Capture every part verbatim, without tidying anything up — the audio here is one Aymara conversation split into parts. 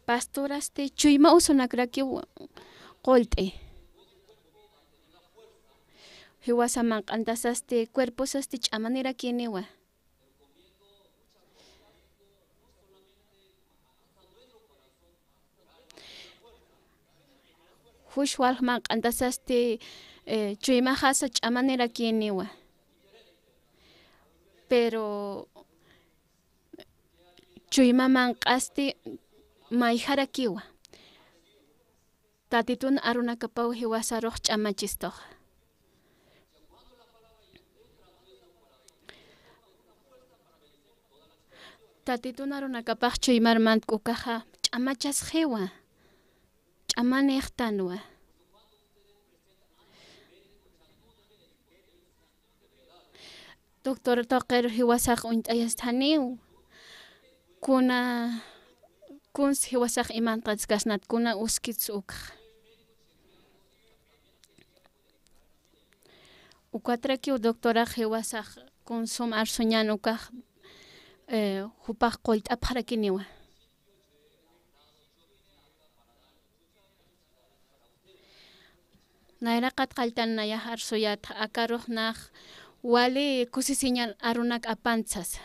Pastorasti chuyma usunakrakiw qullt'i. Jiwasa manq'antasasti cuerposasti ch'amanirakiniwa. Jush walj manq'antasasti, eh, chuymaxasa ch'amanirakiniwa. Pero chuyma manq'asti mayjarakiwa. Tatitun arunakapaw jiwasarux ch'amachistuxa. Tatitun arunakapax chuymar mantk'ukaxa ch'amachasxiwa, ch'amanixtanwa. Doctor tuqir jiwasax uñt'ayasta janiw. Kuna, kuns jiwasax imantatskasnat, kuna uskits ukx. Ukatrakiw doctorax jiwasax kunsum arsuñan ukax, eh, jupax qullt'apxarakiniwa. Nayraqat qalltan nayax arsuyat, akarux nax wali kusisiñan arunak apantsas.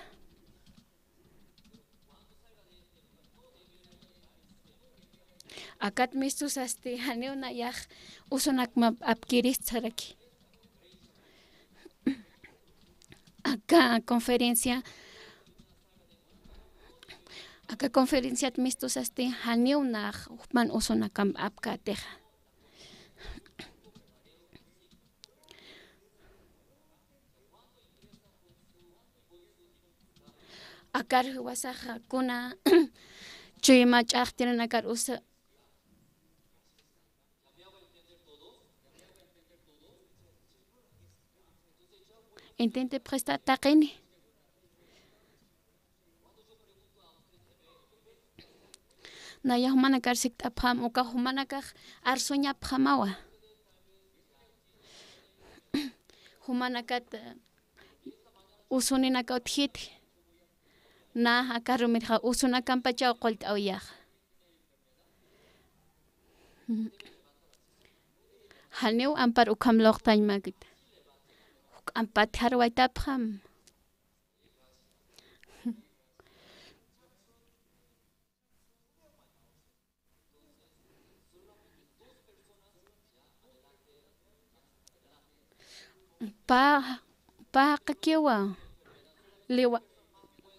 Akat mistusasti janiw nayax usunak map-, apkirist saraki. Aka conferencia, aka conferenciat mistusasti janiw nax jupman usunakamp apkätixa. Akar jiwasaxa kuna chuyma ch'axtirinakar usa. Intentipxista taqini. Naya jumanakar sikt'apxam, uka jumanakax arsuñapxamawa. Jumanakat, eh, usuninaka utjiti. Na, aka rumirxa usunakampachaw qullt'awiyaxa. Janiw ampar ukham luqtañ makit. Juk'ampat jarwaytapxam. Pa, paqakiwa, liwa,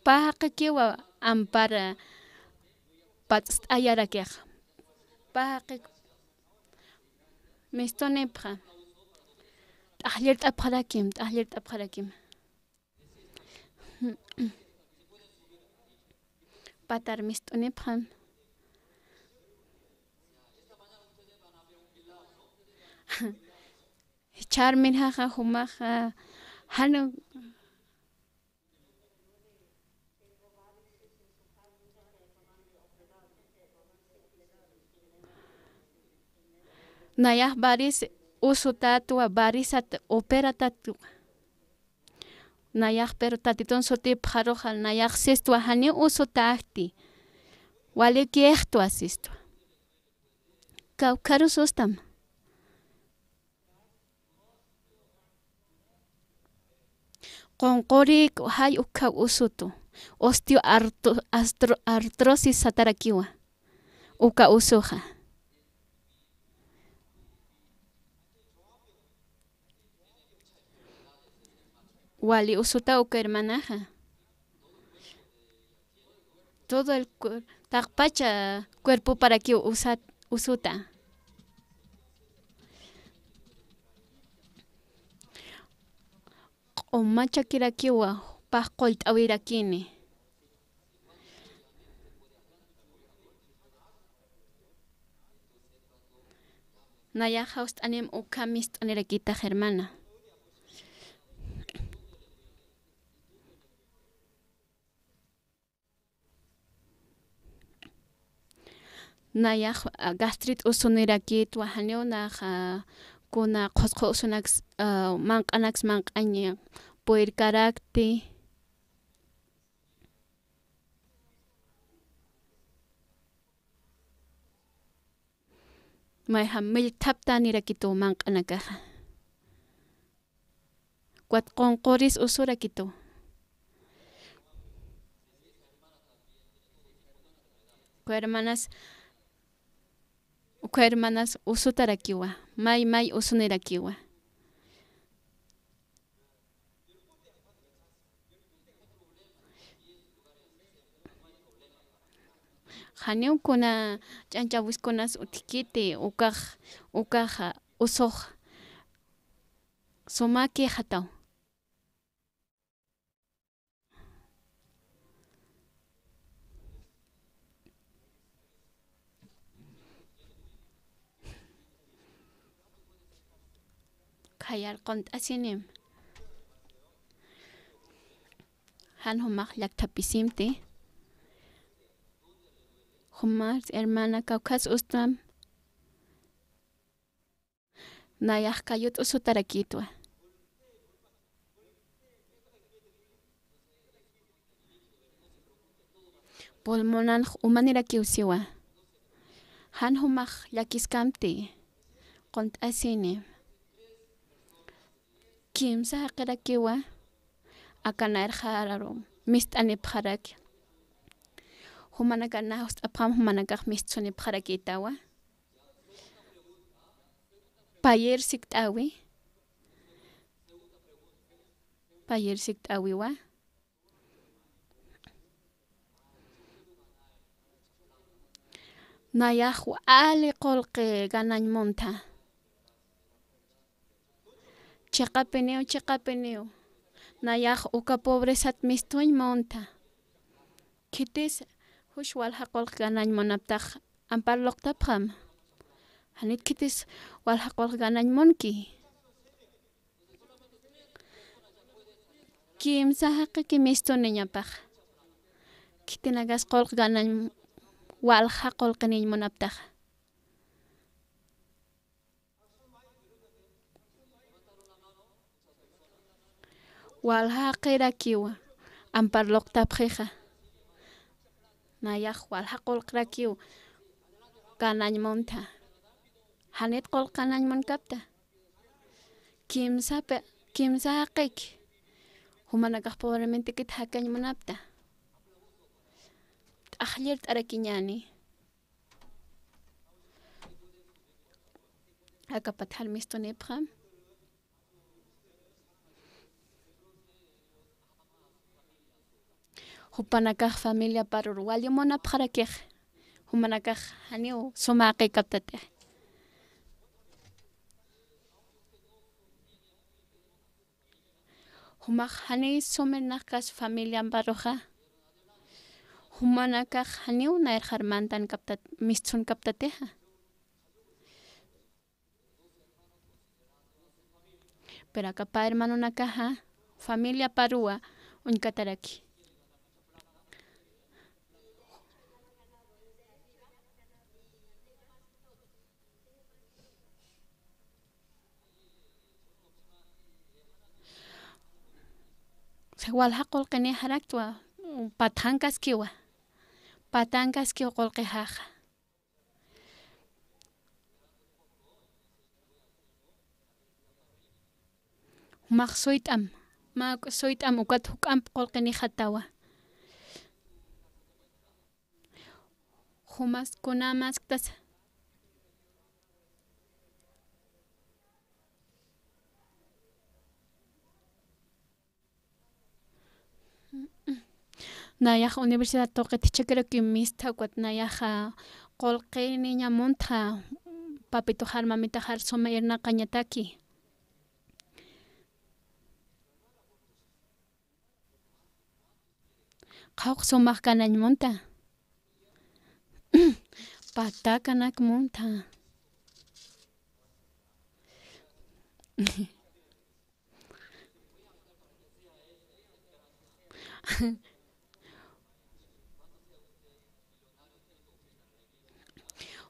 paqakiwa ampar patst'ayarakixa. Paqi, mistunipxa. T'aqllirt'apxarakim, t'aqllirt'apxarakim. Patar mist'unipxam. Char mirjaxa jumaxa janiw. Nayax varis usutatwa, varisat operatatwa. Nayax, pero Tatitun sutipxaruxa, nayax sistwa, janiw usutäkti. Walikïxtwa sistwa. Kawkharusustam. Qunqurïk jay ukhaw usutu. Osteoartro-, astro-, artrosis satarakiwa. Uka usuxa. Wali usuta uka hermanaxa. Todo el cuer-, taqpacha cuerpoparakiw usat-, usuta. Q'umachakirakiwa, paq qullt'awirakini. Nayax jawst'anim ukham mist'unirakitax, hermana. Nayax, ah, gastrit usunirakitwa, janiw nax, ah, kuna qhusqu usunaks, ah, manq'anaks manq'añ puyirkarakti. Mayjam millthaptänirakitu manq'anakaxa. Ukat qunquris usurakitu. Uka hermanas, uka hermanas usutarakiwa, may may usunirakiwa. Janiw kuna ch'anchawiskunas utjkiti, ukax, ukaxa usux suma quejataw. Khayar qunt'asinim. Jan jumax llakthapisimti. Jumax hermana kawkhas ustam. Nayax kayut usutarakitwa. Pulmonan umanirakiw siwa. Jan jumax llakiskamti. Qunt'asini. Kimsa jaqirakiwa. Aka nayrxararu mist'anipxaraki. Jumanakax na just'apxam jumanakax mistsunipxarakitawa. Payir sikt'awi. Payir sikt'awiwa. Nayax wali qullqi ganañ munta. Chiqapiniw, chiqapiniw. Nayax uka pobrezat mistuñ munta. Khitis jus walja qullqi ganañ munaptax ampar luqtapxam. Janit khitis walja qullqi ganañ munki. Kimsa jaqiki mistuniñapax. Khitinakas qullqi ganañ walja qullqiniñ munaptaxa. Walja jaqirakiw ampar luqtapxixa. Nayax walja qullqirakiw ganañ munta. Janit qullqi ganañ munkapta. Kimsa pe-, kimsa jaqiki. Jumanakax pobrementekit jakañ munapta. T'aqllirt'arakiñäni. Akapat jan mistunipxam. Jupanakax familiaparur wali munapxarakix. Jumanakax janiw suma jaqikaptatix. Jumax janiy suma irnaqkas familiamparuxa. Jumanakax janiw nayrxar mantankaptat, mistsunkaptatixa. Pero aka pä hermanonakaxa familiaparuwa uñkataraki. Walja qullqinïxaraktwa, patankaskiwa, patankaskiw qullqixaxa. Jumax suyt'am, mä suyt'am ukat juk'amp qullqinïxatawa. Jumas kuna masktas. Nayax universidad tuqit jichhakirakiw mistha, ukat nayaxa qullqiniña muntha, papituxar mamitaxar suma irnaqañataki. Qhawq sumax ganañ munta. Patakanak munta.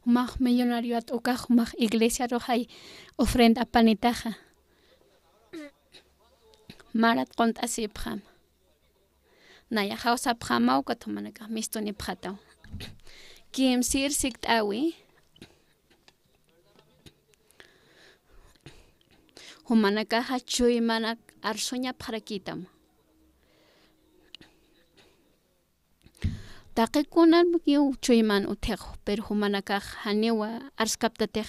Jumax millonarioat ukax jumax iglesiaruxay ofrenda apanitaxa. Marat qunt'asipxam. Nayaxaw sapxamaw ukat jumanakax mistunipxataw. Kimsir sikt'awi. Jumanakaxa chuymanak arsuñapxarakïtam. Taqi kunankiw chuyman utjixu, pero jumanakax janiw arskaptatix.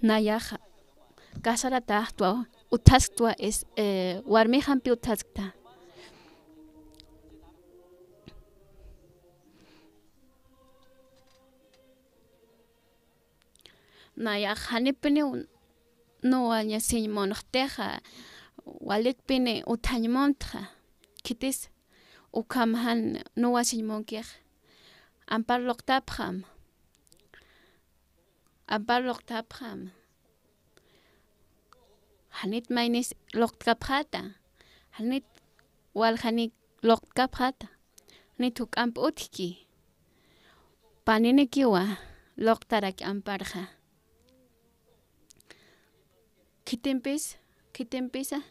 Nayaxa casaratäxtwa, utjasktwa, es, eh, warmixampi utjaskta. Nayax janipiniw nuwañasiñ munxtixa, walikpini utjañ muntxa. Khitis ukham jan nuwasiñ munkix. Ampar luqtapxam. Ampar luqtapxam. Janit maynis luqtkapxäta. Janit waljanik luqtkapxäta. Janit juk'amp utjki. Paninikiwa luqtarak amparxa. Khitimpis, khitimpisa.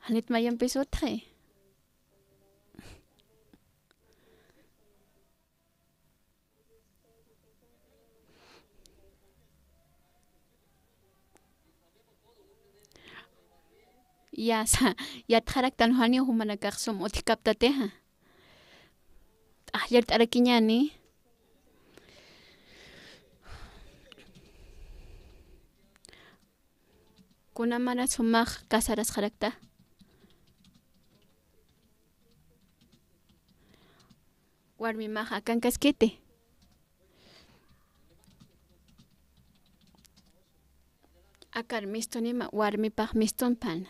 Janit mayampis utji. Yasa, yatxaraktan janiw jumanakax sum utjkaptatixa. T'aqllart'arakiñäni. Kuna maras jumax casarasxarakta. Warmimax akankaskiti. Akar mistunima, warmipax mistunpan.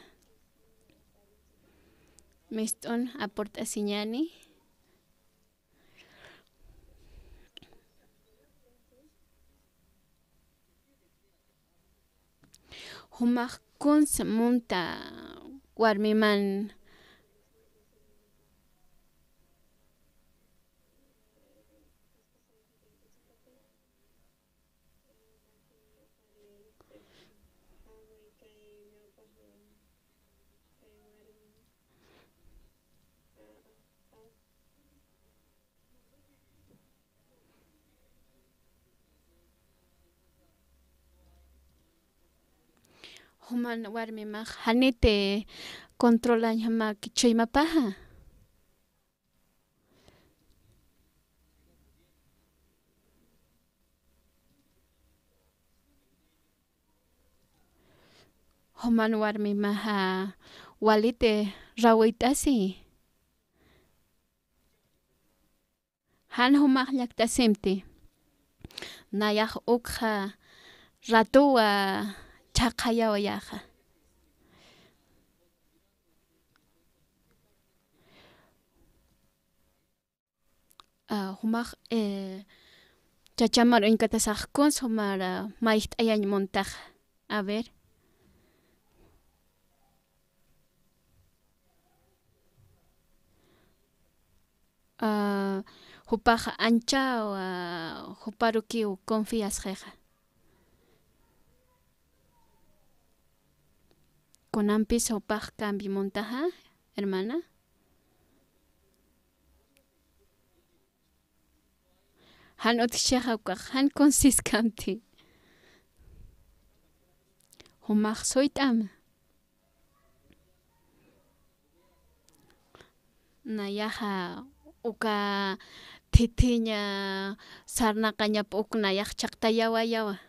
Mistun aport'asiñäni. Jumax kuns munta warmiman. Juman warmimax janiti controlañjamak chuymapaxa. Juman warmimaxa waliti rawit'asi. Jan jumax llaktasimti. Nayax ukxa ratuwa chhaqhayawayaxa. Ah, jumax, eh, chachamaru inkatasax kuns jumar, ah, mayjt'ayañ muntax. A ver. Ah, jupax anchaw, ah, juparukiw confiasxixa. Kunampis jupax cambio muntaxa, hermana. Jan utjchixa ukax, jan kunsiskamti. Jumax suyt'am. Nayaxa uka thithiña sarnaqañap uk nayax chhaqtayawayawa.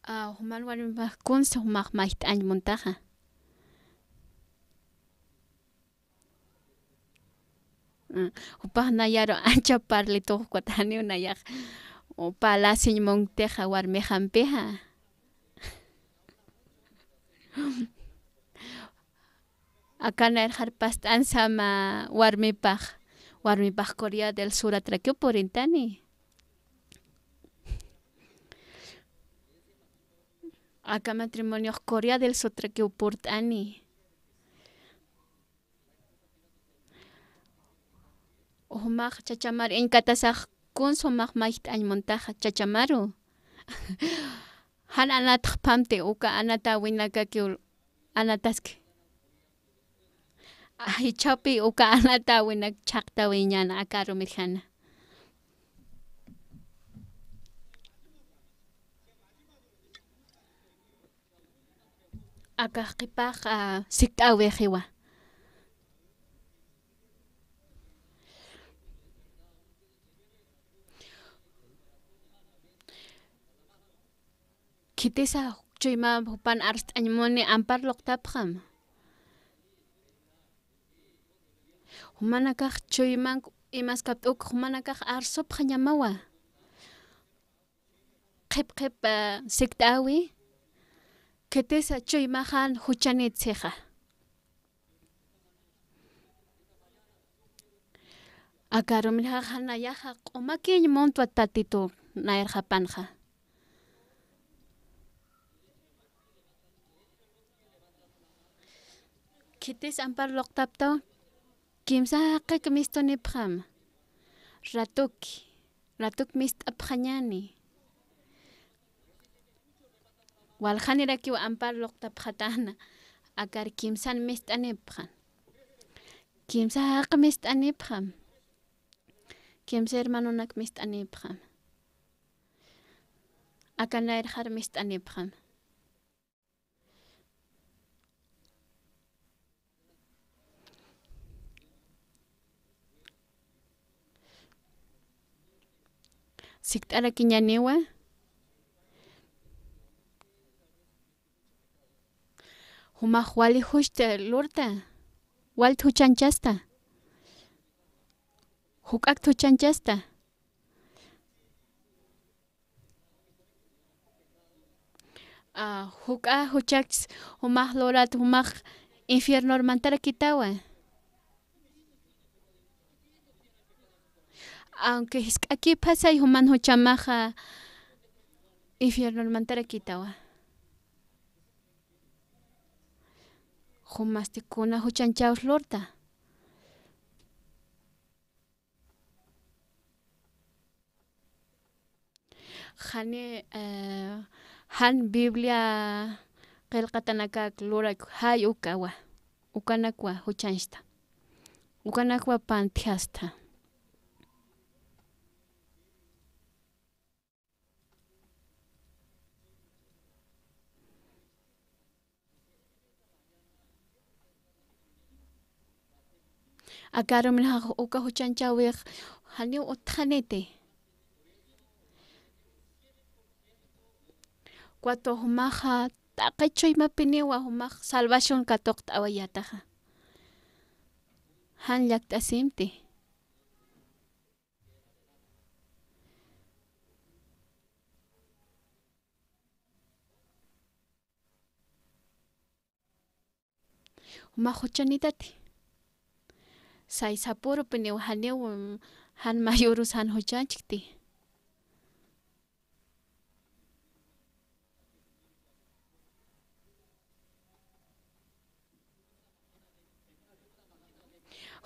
Ah, juman warmipax kuns jumax mayjt'añ muntaxa. Mm, jupax nayaru ancha parlitux ukat janiw nayax, o, parlasiñ muntixa warmixampixa. Aka nayrxar past'ansama warmipax, warmipax Corea del Suratrakiw purintani. Aka matrimoniox Corea del Suratrakiw purt'ani. Jumax chachamaru inkatasax kuns jumax mayjt'añ muntaxa chachamaru. Jan anatxphamti uka anatäwinakakiw anataski. Jichhapï uka anatäwinak chhaqtäwiñäna aka arumirjana. Akax qhipax, a, sikt'äwixiwa. Khitisa chuyma jupan arst'añ muni ampar luqtapxam. Jumanakax chuyman imaskapt'a uk jumanakax arsupxañamawa. Qhip qhip, a, sikt'äwi, khitisa chuymax jan juchanït sixa. Aka arumirjax jan nayaxa q'umakiñ muntwa Tatitu nayarxapanxa. Khitis ampar luqtaptaw, kimsa jaqik mistunipxam. Ratuki, ratuk mist'apxañäni. Waljanirakiw ampar luqtapxatäna, akar kimsan mist'anipxam. Kimsa jaq mist'anipxam. Kimsa hermanonak mist'anipxam. Aka nayrjar mist'anipxam. Sikt'arakiñäniwa. Jumax wali juchta lurta, wal juchanchasta. Juk'ak juchanchasta. A, juk'a juchachs jumax lurat jumax infiernor mantarakitawa. Aunque jisk'akipxasay juman juchamaxa infiernor mantarakitawa. Jumasti kuna juchanchaws lurta. Jani, eh, jan Biblia qillqatanakak lurak jay ukawa, ukanakwa juchanchta, ukanakwa pantjasta. Aka arumirjax uka juchanchäwix janiw utjxaniti. Cuatro jumaxa taqi chuymapiniwa jumax salvación katuqt'awayätaxa. Jan llakt'asimti. Jumax juchanitati. Say sapürupiniw janiw, jan mayürus jan juchanchkti.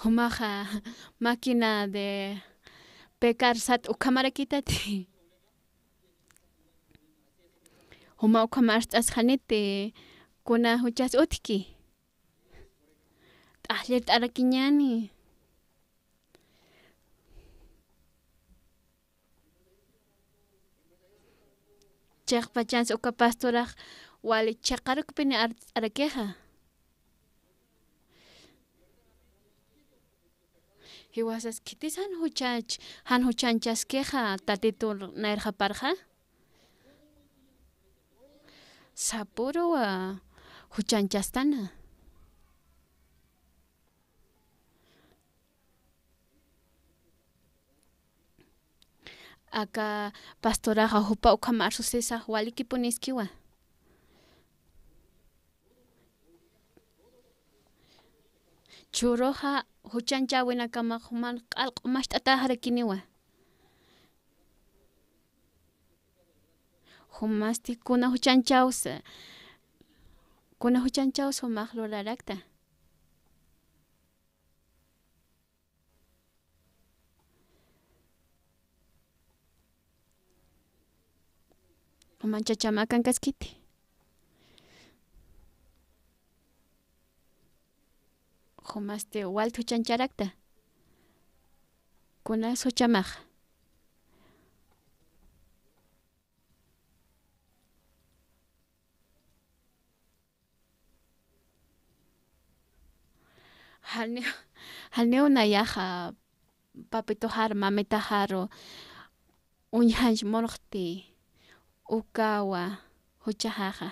Jumaxa máquina de pecar sat ukhamarakitati. Juma ukham arst'asxaniti, kuna juchas utjki. T'ajllirt'arakiñäni. Chiqpachans uka pastorax wali chiqarukpini arst'arakixa. Jiwasas khitis jan juchach-, jan juchanchaskixa Tatitur nayrxaparxa. Sapüruwa juchanchastana. Aka pastoraxa jupa ukham arsusisax walikipuniskiwa. Churuxa juchanchäwinakamax juman q'al q'umacht'atäxarakiniwa. Jumasti kuna juchanchäws, kuna juchanchäws jumax lurarakta. Juman chachamakankaskiti. Jumasti walt juchancharakta. Kunas juchamaxa. Janiw, janiw nayaxa papituxar, mamitaxaru uñjanch murxti ukawa juchaxaxa.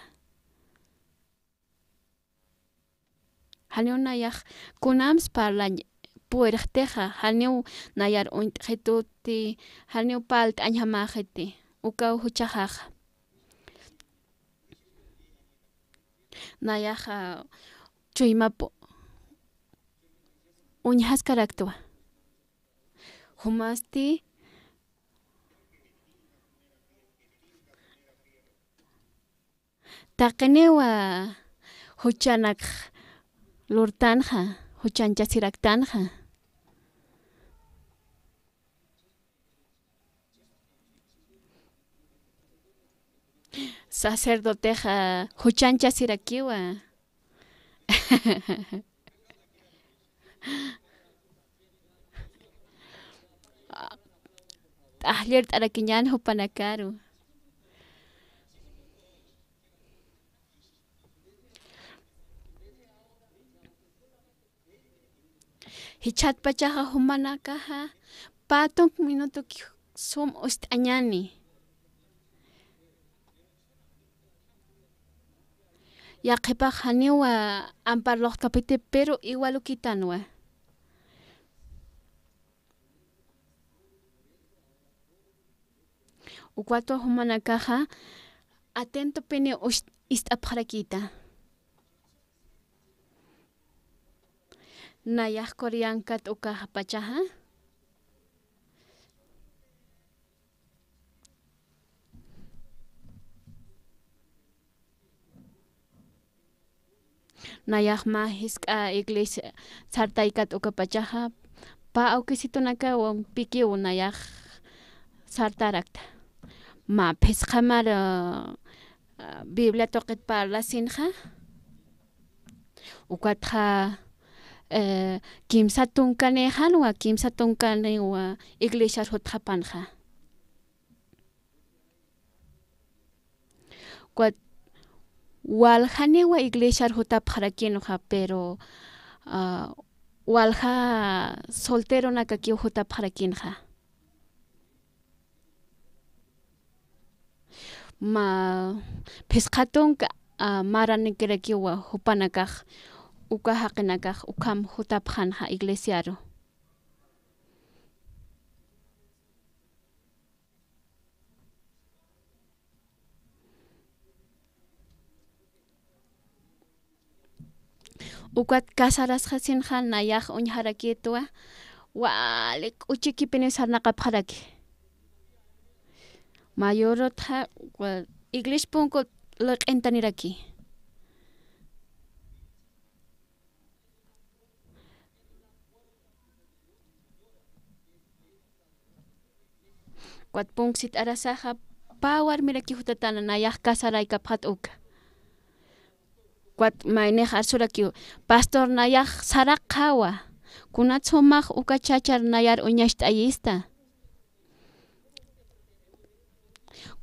Janiw nayax kunams parlañ puwirxtixa, janiw nayar uñt'xituti, janiw parlt'añjamäxiti, ukaw juchaxaxa. Nayaxa chuymap uñjaskaraktwa. Jumasti taqiniwa juchanakx lurtanxa, juchanchasiraktanxa. Sacerdotexa juchanchasirakiwa. T'ajllirt'arakiñän jupanakaru. Jichhatpachaxa jumanakaxa pä tunk minuto sum ust'añäni. Yaqhipax janiwa ampar luqtapiti, pero igual ukitanwa. Ukwatwa jumanakaxa atentopini ust-, ist'apxarakïta. Nayax Coreankat ukaxpachaxa. Nayax mä jisk'a iglesia sartaykat ukapachaxa, pä awkisitunakaw pikiw nayax sartarakta. Mä phisqamar, ah, Biblia tuqit parlasinxa, ukatxa, eh, kimsa tunkanïxanwa, kimsa tunkanïwa iglesiar jutxapanxa. Ukat waljaniwa iglesiar jutapxarakinxa, pero, ah, walja solteronakakiw jutapxarakinxa. Mä phisqa tunka, ah, maranikirakiwa jupanakax, uka jaqinakax ukham jutapxänxa iglesiaru. Ukat casarasxasinxa nayax uñjarakïtwa, wali k'uchikipiniw sarnaqapxaraki. Mayorutxa, wa-, iglesia punku liq'intaniraki. Ukat punksit'arasaxa, pä warmirakiw jutatana nayax casaraykapxät uka. Ukat maynix arsurakiw, pastor, nayax saraqxawa. Kunats jumax uka chachar nayar uñacht'ayista.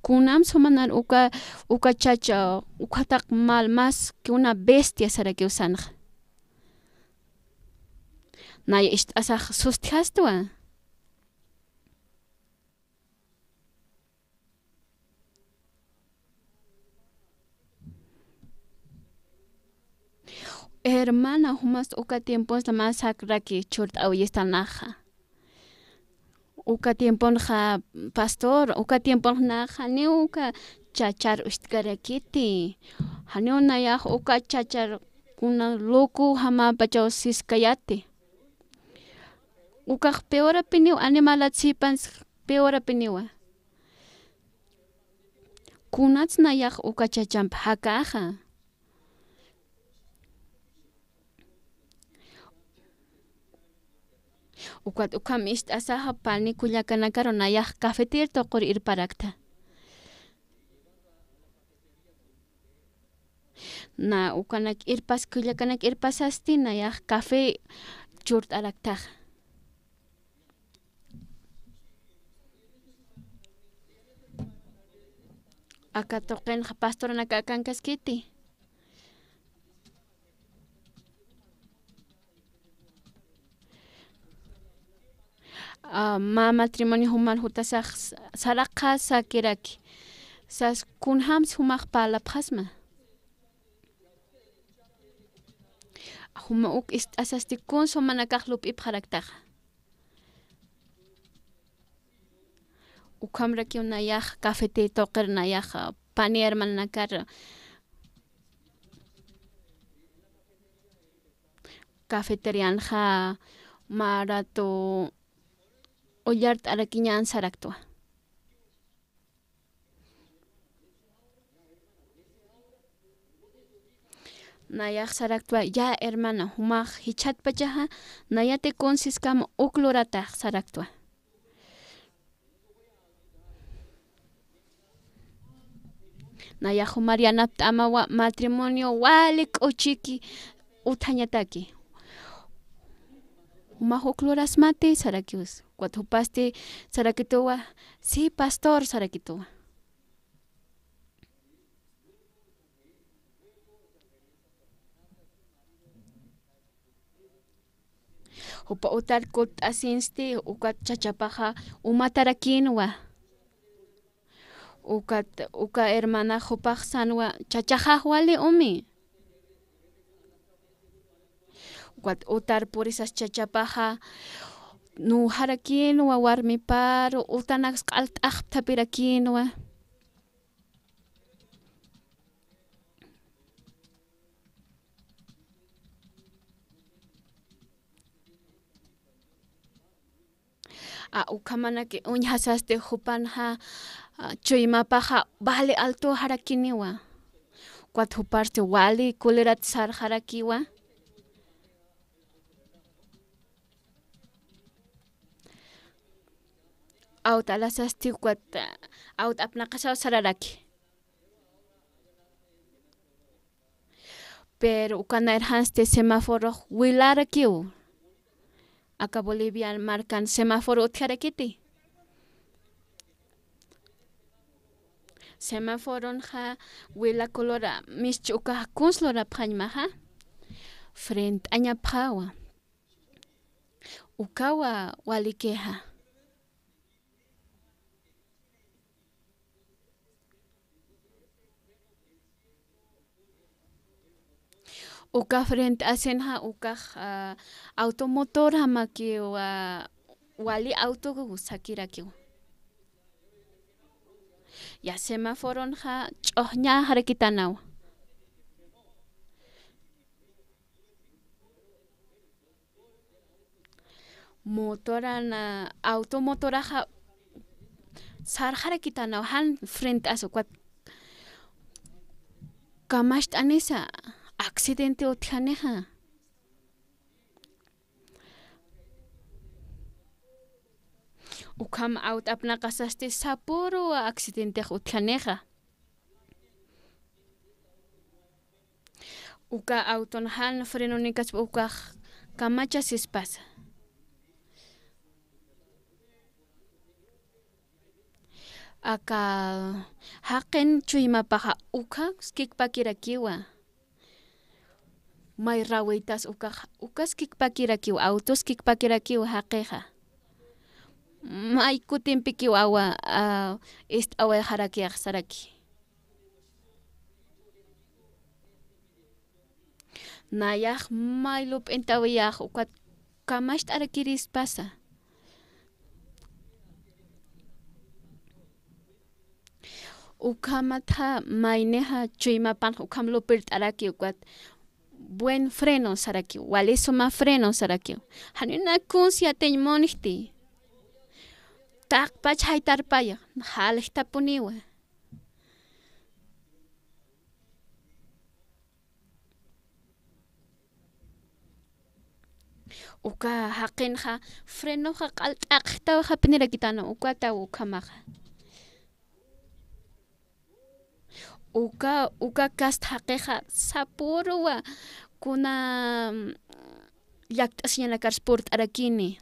Kunam sumanar uka, uka chacha, ukataq mal más que una bestia sarakiw sanxa. Nay ist'asax sustjastwa. Hermana, jumas uka tiempons mä sakraki churt'awayistanaxa. Uka tiemponxa, pastor, uka tiemponxa naxa ni uka chachar ucht'karakiti. Janiw nayax uka chachar kuna loco jamapachaw siskayati. Ukax peorapiniw, animalat sipan peorapiniwa. Kunats nayax uka chachamp jakaxa. Ukat ukham ist'asaxa pani kullakanakaru nayax cafeter tuqur irparakta. Na ukanak irpas, kullakanak irpasasti, nayax café churt'araktaxa. Aka tuqinxa pastoranaka akankaskiti. A, mä matrimonio jumar jutasax saraqasakiraki. Sas kunjams jumax parlapxasma. Juma uk ist'asasti kuns jumanakax lup'ipxaraktaxa. Ukhamrakiw nayax cafetería tuqir nayax, a, pani hermananakar cafeterianxa mä rato ullart'arakiñän saraktwa. Nayax saraktwa, ya hermana, jumax jichhatpachaxa, nayati kunsiskam uk luratax saraktwa. Nayax jumar yanapt'amawa matrimonio wali k'uchiki utjañataki. Jumax uk lurasmati sarakiws. Ukat jupasti sarakituwa, sí, pastor, sarakituwa. Jupa utar kutt'asinsti, ukat chachapaxa umatarakïnwa. Ukat, uka hermana jupax sänwa, chachaxax wali umi. Ukat utar purisas chachapaxa, nujarakïnwa warmipar, utanaks q'alt'axpthapirakïnwa. A, ukhamanaki uñjasasti jupanxa, a, chuymapaxa vale altoxarakiniwa. Ukat juparsti wali kulirat sarxarakiwa. Awt alasasti ukat, a, awt apnaqasaw sararaki. Pero uka nayrjansti semáforox wilarakiw. Aka Bolivia markan semáforo utjarakiti. Semáforonxa wila colora mischi ukax kuns lurapxañmaxa. Frent'añapxäwa. Ukawa walikixa. Uka frent'asinxa ukax, a, automotorjamakiw, a, wali auto sakirakiw. Ya semáforonxa ch'uxñaxarakitanaw. Motoran, a, automotoraxa sarxarakitanaw, jan frent'as ukat kamacht'anisa accidente utjanixa. Ukham awt apnaqasasti sapüru accidentex utjanixa. Uka auton jan frenonikaspa ukax kamachasispasa. Aka jaqin chuymapaxa uka skikpakirakiwa. May rawitas ukax, uka skikpakirakiw, auto skikpakirakiw jaqixa. May kutimpikiw awa, a, ist'awayxarakix saraki. Nayax may lup'intawiyax ukat kamacht'arakirispasa. Ukhamatxa maynixa chuymapanx ukham lupirt'araki ukat buen freno sarakiw, wali suma freno sarakiw. Janina kuns yatiñ munjti. Taqpach jaytarpaya, jaljtapuniwa. Uka jaqinxa frenoxa q'al t'aqjtawxapinirakitana, ukataw ukhamaxa. Uka, uka kasta jaqixa sapüruwa kuna, mm, llakt'asiñanakar purt'arakini.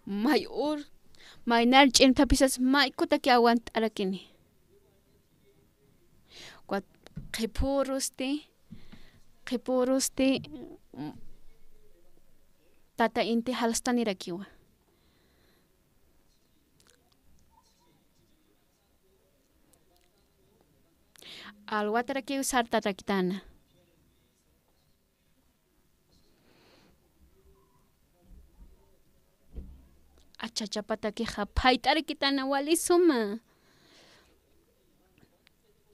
May ur, maynar ch'imthapisas maykutaki aguant'arakini. Ukat qhipürusti, qhipürusti, mm, tata inti jalstanirakiwa. Alwatarakiw sartarakitäna. A chachapatakixa phayt'arakitäna wali suma.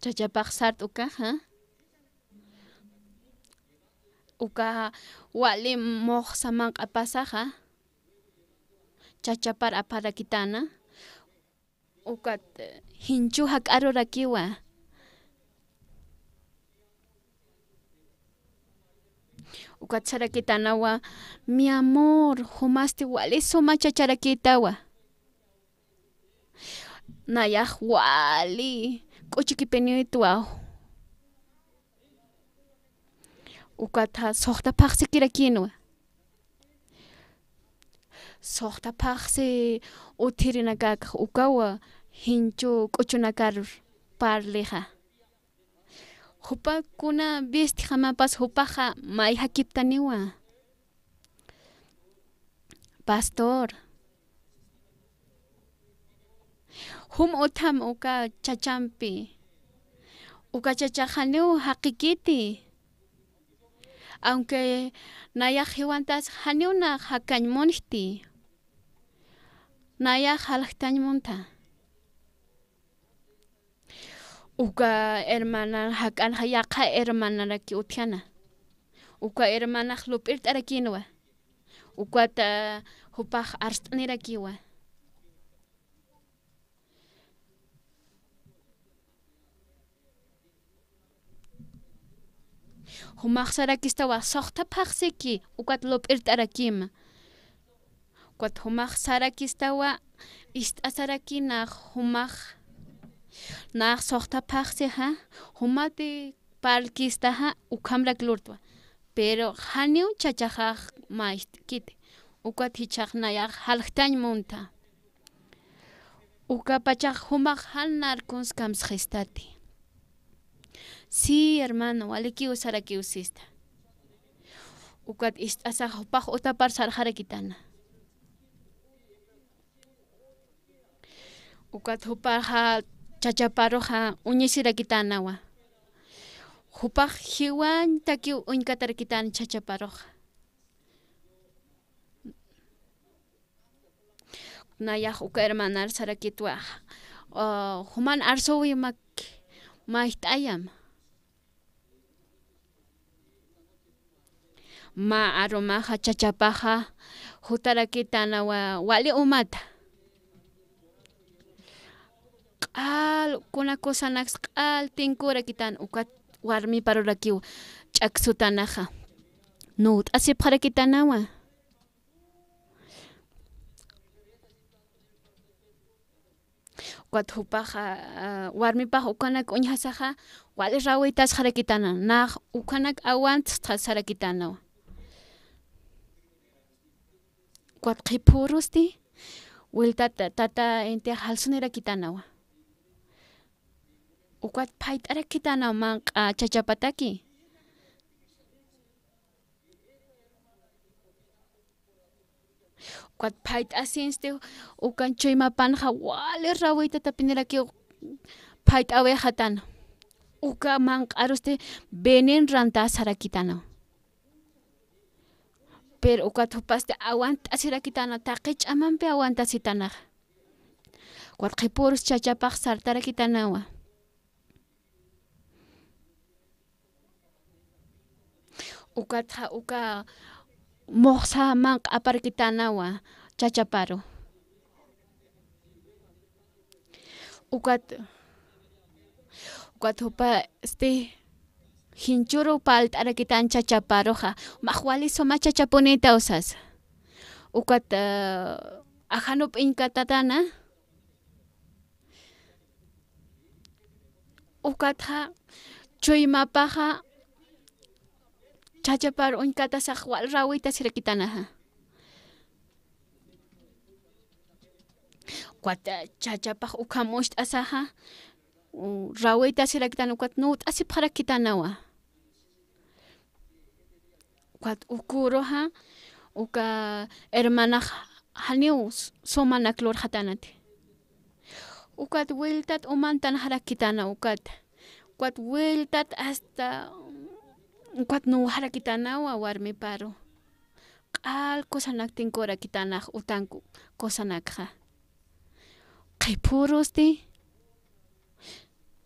Chachapax sart ukaxa. Uka wali muxsa manq'apasaxa. Chachapar aparakitäna. Ukat, eh, jinchu jak'arurakiwa. Ukat sarakitänawa, mi amor, jumasti wali suma chacharakïtawa. Nayax wali k'uchikipinïtwa. Ukatxa suxta phaxsikirakïnwa. Suxta phaxsi utjirinakak ukawa jinchu k'uchunakar parlixa. Jupa kuna vistjamapas jupaxa may jakiptaniwa. Pastor. Jum utham uka chachampi. Uka chachax janiw jaqikiti. Aunque nayax jiwantas janiw nax jakañ munjti. Nayax jaljtañ munta. Uka hermana jak'anxa yaqha hermanaraki utjana. Uka hermanax lup'irt'arakïnwa. Ukat, ah, jupax arst'anirakiwa. Jumax sarakistawa, suxta phaxsiki, ukat lup'irt'arakïma. Ukat jumax sarakistawa, ist'asaraki nax jumax, nax suxta phaxsixa, jumati parlkistaxa, ukhamrak lurtwa. Pero janiw chachaxax mayst'kiti, ukat jichhax nayax jaljtañ munta. Ukapachax jumax jan narkuns kamsxistati. Sí, hermano, walikiw sarakiw sista. Ukat ist'asax jupax utapar sarxarakitana. Ukat jupaxa chachaparuxa uñisirakitanawa. Jupax jiwañtakiw uñkatarakitana chachaparuxa. Nayax uka hermanar sarakitwa, ah, juman arsuwi mak mayjt'ayam. Mä arumaxa chachapaxa jutarakitanawa wali umata. Q'al kuna kusanaks q'al tinkurakitana ukat warmiparurakiw ch'aksutanaxa. Nuwt'asipxarakitanawa. Ukat jupaxa, ah, warmipax ukanak uñjasaxa, wali rawïtasxarakitana, nax ukanak aguantstxa sarakitanawa. Ukat qhipürusti, wiltat tata inti jalsunirakitanawa. Ukat phayt'arakitanaw manq'a chachapataki. Ukat phayt'asinsti, ukan chuymapanxa wali rawïtatapinirakiw phayt'awixatana. Uka manq'arusti venen rantasarakitana. Pero ukat jupasti aguantasirakitana, taqi ch'amampi aguantasitanaxa. Ukat qhipürus chachapax sartarakitanawa. Ukatxa uka muxsa manq'aparakitanawa chachaparu. Ukat, ukat jupasti jinchuru parlt'arakitan chachaparuxa, max wali suma chachapunïtaw sasa. Ukat, ah, ajanup iñkatatana, Ukatxa chuymapaxa chachapar uñkatasax wal rawitasirakitanaxa. Ukat chachapax ukham uñst'asaxa, u, rawitasirakitana, ukat nuwt'asipxarakitanawa. Ukat uküruxa, uka hermanax janiw s-, sumanak lurxatanati. Ukat wiltat umantanxarakitana ukat. Ukat wiltat hasta, ukat nuwxarakitanawa warmiparu. Q'al kusanak tinkurakitanax utanku kusanakxa. Qhipürusti,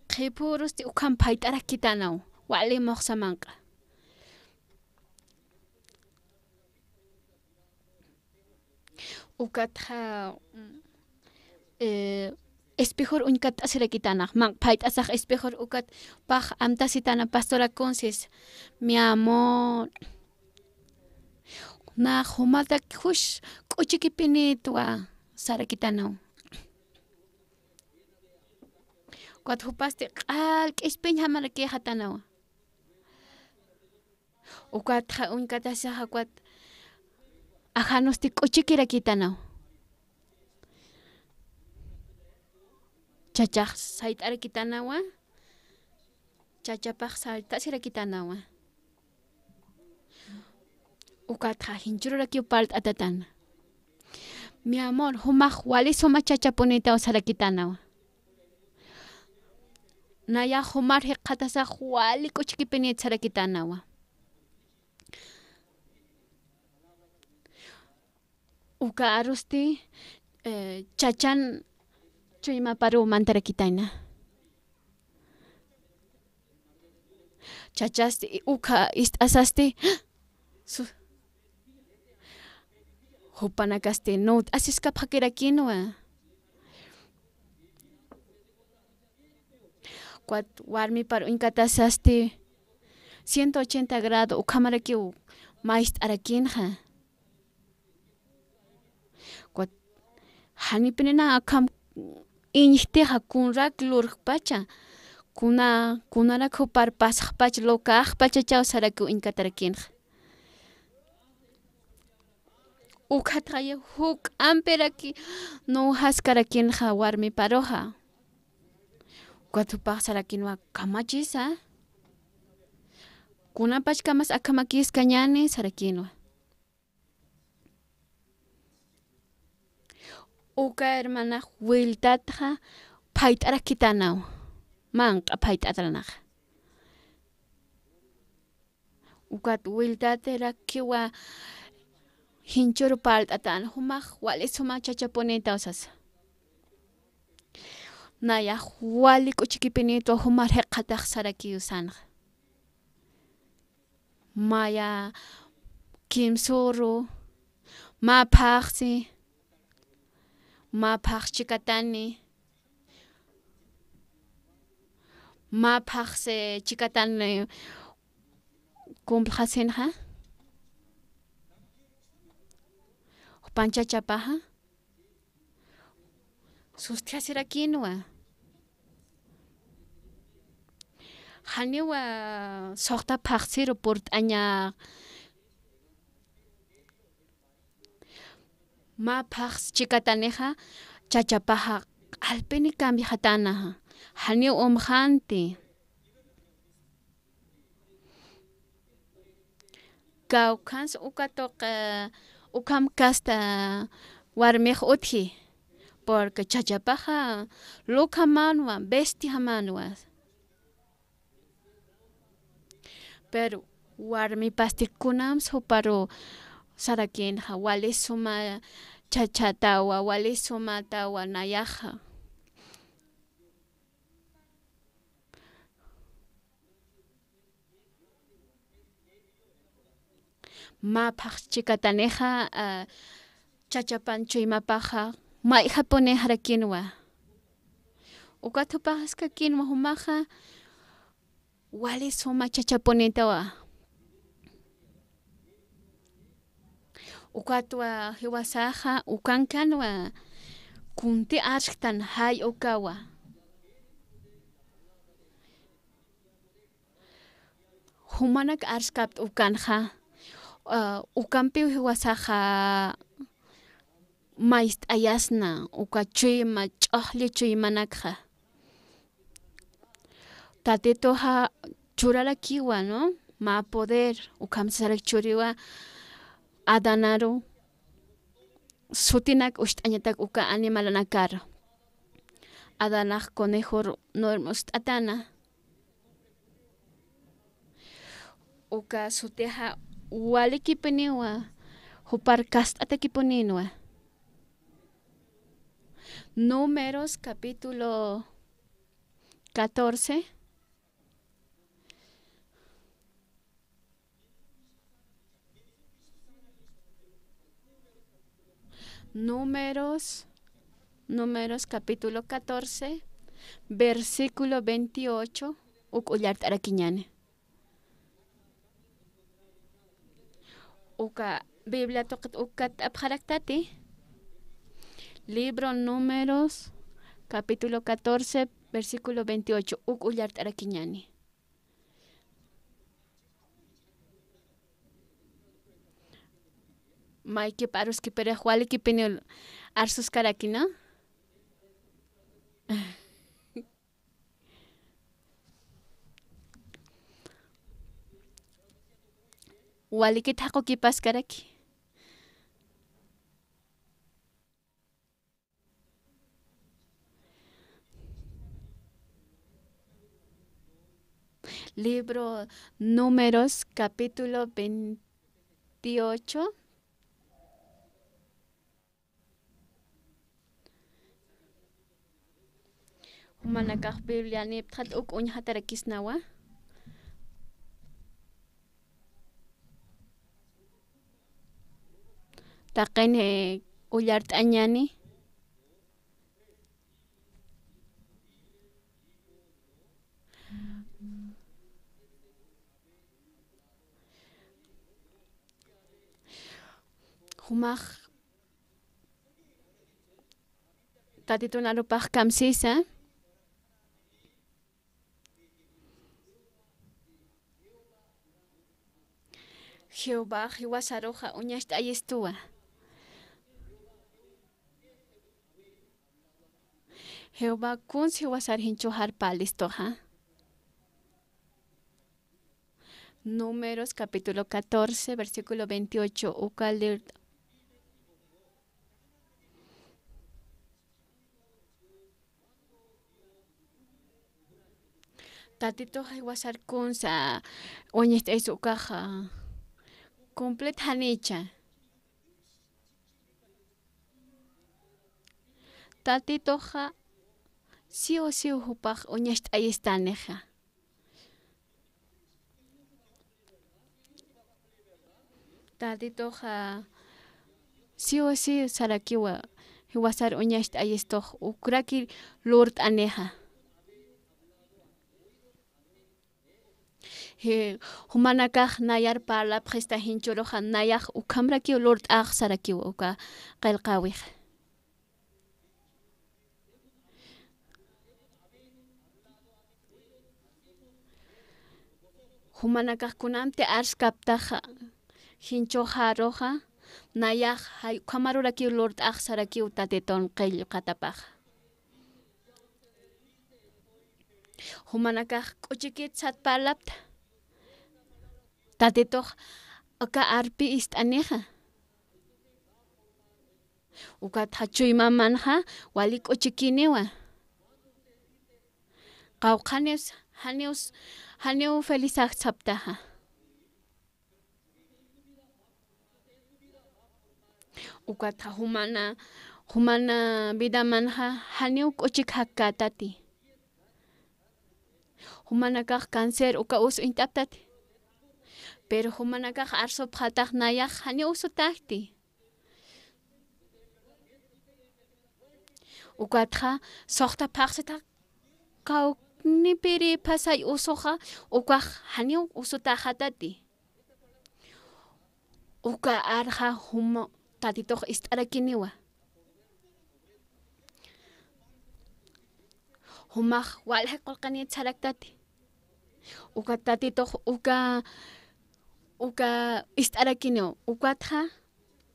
qhipürusti ukham phayt'arakitanaw, wali muxsa manq'a. Ukatxa, mm, eh, espejor uñkatt'asirakitanax, manq'a phayt'asax espejor ukat pax amtasitana pastora Conces, mi amor. Nax jumatak jus k'uchikipinïtwa sarakitanaw. Ukat jupasti q'al k'ispiñjamarakïxatanawa. Ukatxa uñkatasaxa ukat ajanusti k'uchikirakitanaw. Chachax sayt'arakitanawa, chachapax sayt'asirakitanawa. Ukatxa jinchururakiw parlt'atatana. Mi amor, jumax wali suma chachapunïtaw sarakitanawa. Nayax jumar jikxatasax wali k'uchikipinït sarakitanawa. Uka arusti, eh, chachan chuymaparuw mantarakitayna. Chachasti, ukha ist'asasti, su-, jupanakasti nuwt'asiskapxakirakinwa. Ukat warmipar uñkatasasti ciento ochenta grado ukhamarakiw mayst'arakinxa. Ukat janipinina akham iñjtixa kunrak lurjpacha, kuna, kunarak jupar pasxpacha, lukaxpachachaw sarakiw uñkatarakinxa. Ukatxa juk'ampiraki nuwjaskarakinxa warmiparuxa. Ukat jupax sarakinwa kamachisa. Kunapachkamas akhamakiskañäni sarakinwa. Uka hermanax wiltatxa phayt'arakitanaw. Manq'a phayt'atanaxa. Ukat wiltatirakiwa jinchur parlt'atan, jumax wali suma chachapunïtaw sasa. Nayax wali k'uchikipinïtwa jumar jikxatax sarakiw sanxa. Maya kimsüru, mä phaxsi, mä phax chikatani, mä phaxsi chikatani cumplxasinxa, jupan chachapaxa, sustjasirakinwa. Janiwa suxta phaxsiru purt'aña. Mä phax chikatanixa, chachapaxa q'alpini cambiaxatanaxa, janiw umxanti. Kawkhans uka tuq, eh, ukham kasta warmix utji, porque chachapaxa lukhamanwa, bestiamanwa. Pero warmipasti kunams juparu sarakinxa, wali suma chachatawa, wali sumatawa nayaxa. Mä phax chikatanixa, a, chachapan chuymapaxa, mayjapuni jarakinwa. Ukat jupax jiskakinwa jumaxa, wali suma chachapunïtawa. Ukatwa jiwasaxa, ukankanwa, kunti arxtan jay ukawa. Jumanak arskapt'u ukanxa, ah, ukampiw jiwasaxa mayst'ayasna, uka chuyma, ch'uxlli chuymanakxa. Tatituxa churarakiwa, ¿no? Mä poder, ukham sasarak churiwa Adanaru, sutinak ucht'añatak uka animalanakaru. Adanax conejor norma ucht'atana. Uka sutixa walikipuniwa, jupar kast'atakipuninwa. Números capítulo catorce. Números, Números capítulo catorce, versículo veintiocho, uk ullart'arakiñäni. Uka Biblia tuqit uk katt'apxaraktati. Libro Números, capítulo catorce, versículo veintiocho, uk ullart'arakiñäni. Maykip aruskipirix walikipiniw arsuskaraki, ¿no? Walikit jaqukipaskaraki. Libro Números, capítulo veintiocho. Jumanakax Biblia niptxat uk uñjatarakisnawa. Taqin, eh, ullart'añäni. Jumax Tatitun arupax kamsisa. Jehová jiwasaruxa uñacht'ayistuwa. Jehová kuns jiwasar jinchuxar parlistuxa. Números capítulo catorce, versículo veintiocho, uka lir-, Tatitux jiwasar kunsa uñacht'ayis ukaxa, complet janicha. Tatituxa sí o sí jupax uñacht'ayistanixa. Tatituxa sí o sí sarakiwa, jiwasar uñacht'ayistux, ukraki lurt'anixa. Ji-, jumanakax nayar parlapxista jinchuruxa, nayax ukhamrakiw lurt'ax sarakiw uka qillqäwixa. Jumanakax kunamti arskaptaxa, jinchuxaruxa, nayax jay ukhamarurakiw lurt'ax sarakiw Tatitun qillqatapaxa. Jumanakax k'uchikit sat parlapta. Tatitux aka arpi ist'anixa. Ukatxa chuymamanxa wali k'uchikiniwa. Qawqhaniw, janiw, janiw felizax saptaxa. Ukatxa jumana, jumana vidamanxa janiw k'uchik jakkätati. Jumanakax cáncer uka usu uñt'aptati. Pero jumanakax arsupxatax nayax janiw usutäkti. Ukatxa suxta phaxsita kawknipiri phasay usuxa, ukax janiw usutäxatati. Uka arxa juma Tatitux ist'arakiniwa. Jumax walja qullqinit saraktati. Uka Tatitux uka, uka ist'arakiniw, ukatxa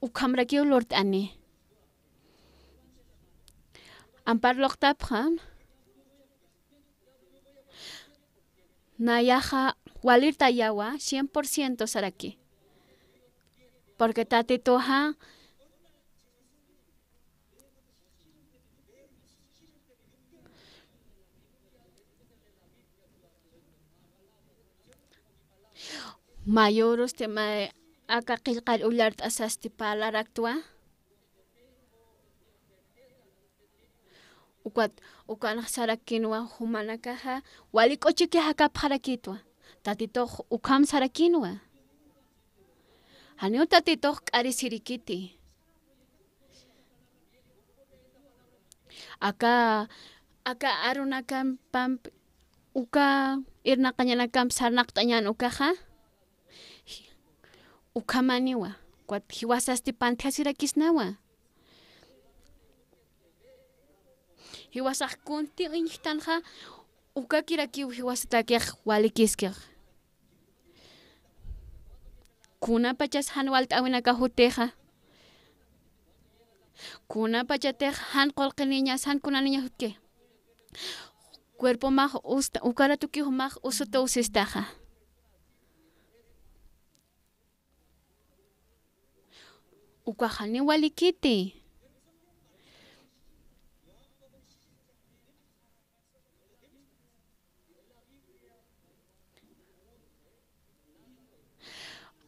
ukhamrakiw lurt'ani. Ampar luqtapxam, nayaxa walirtayawa cien por ciento saraki. Porque Tatituxa mayurusti, may aka qillqar ullart'asasti parlaraktwa. Ukat, ukanx sarakinwa, jumanakaxa wali k'uchiki jakapxarakitwa. Tatitux ukham sarakinwa. Janiw Tatitux k'arisirikiti. Aka, aka arunakampamp uka irnaqañanakamp sarnaqt'añän ukaxa, ukhamaniwa, ukat jiwasasti pantjasirakisnawa. Jiwasax kunti uñjtanxa, ukakirakiw jiwasatakix walikiskix. Kunapachas jan walt'äwinaka jutixa, kunapachatix jan qullqiniñas, jan kunaniñas jutki, cuerpomax usta, ukaratuki jumax usutuw sistaxa. Ukax janiw walikiti.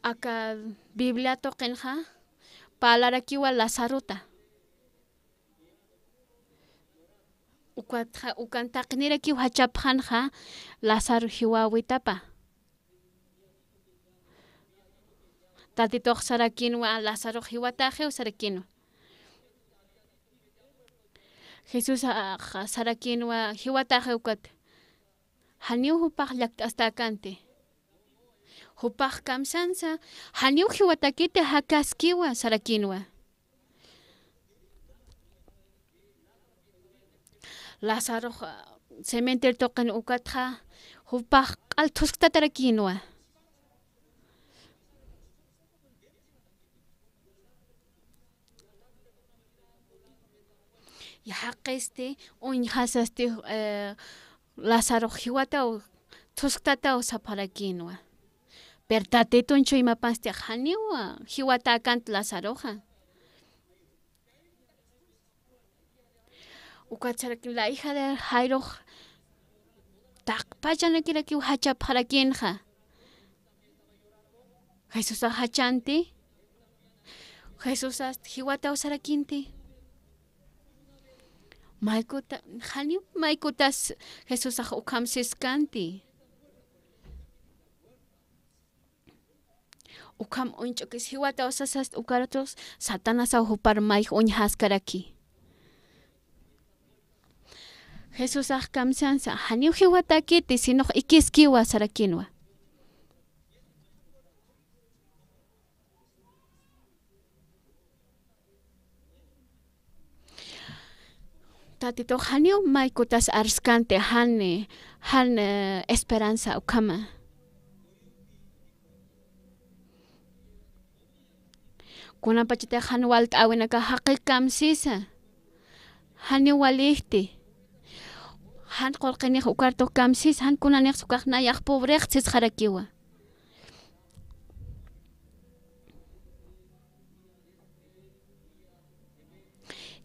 Aka Biblia tuqinxa parlarakiwa Lazarota. Ukatxa, ukan taqinirakiw jachapxanxa, Lázaro jiwäwitapa. Tatitux sarakinwa, Lazarox jiwatäxiw sarakinwa. Jesusax sarakinwa, jiwatäxiw ukat. Janiw jupax llakt'astäkänti. Jupax kamsansa, janiw jiwatäkiti, jakaskiwa sarakinwa. Lazarox, ah, cementerio tuqin ukatxa, jupax q'al thusktatarakinwa. Jaqisti, uñjasasti, eh, Lazarox jiwataw, thusktataw sapxarakinwa. Pero Tatitun chuymapasti janiw jiwatäkänti Lazaroxa. Ukat sarakin la hija de Jairux taqpachanakirakiw jachapxarakinxa. Jesusax jachanti. Jesusasti jiwataw sarakinti. Maykuta, janiw maykutas Jesusax ukham siskanti. Ukham uñch'ukis jiwataw sasasti, ukaratux Satanasaw jupar mayj uñjaskaraki. Jesusax kamsansa, janiw jiwatäkiti, sinox ikiskiwa sarakinwa. Tatitux janiw maykutas arskanti, jan, jan, eh, esperanza ukhama. Kunapachatix jan walt'äwinakax jaqi kamsisa. Janiw walïkti. Jan qullqinix ukartux kamsisa, jan kunanix ukax nayax pobrexsisxarakiwa.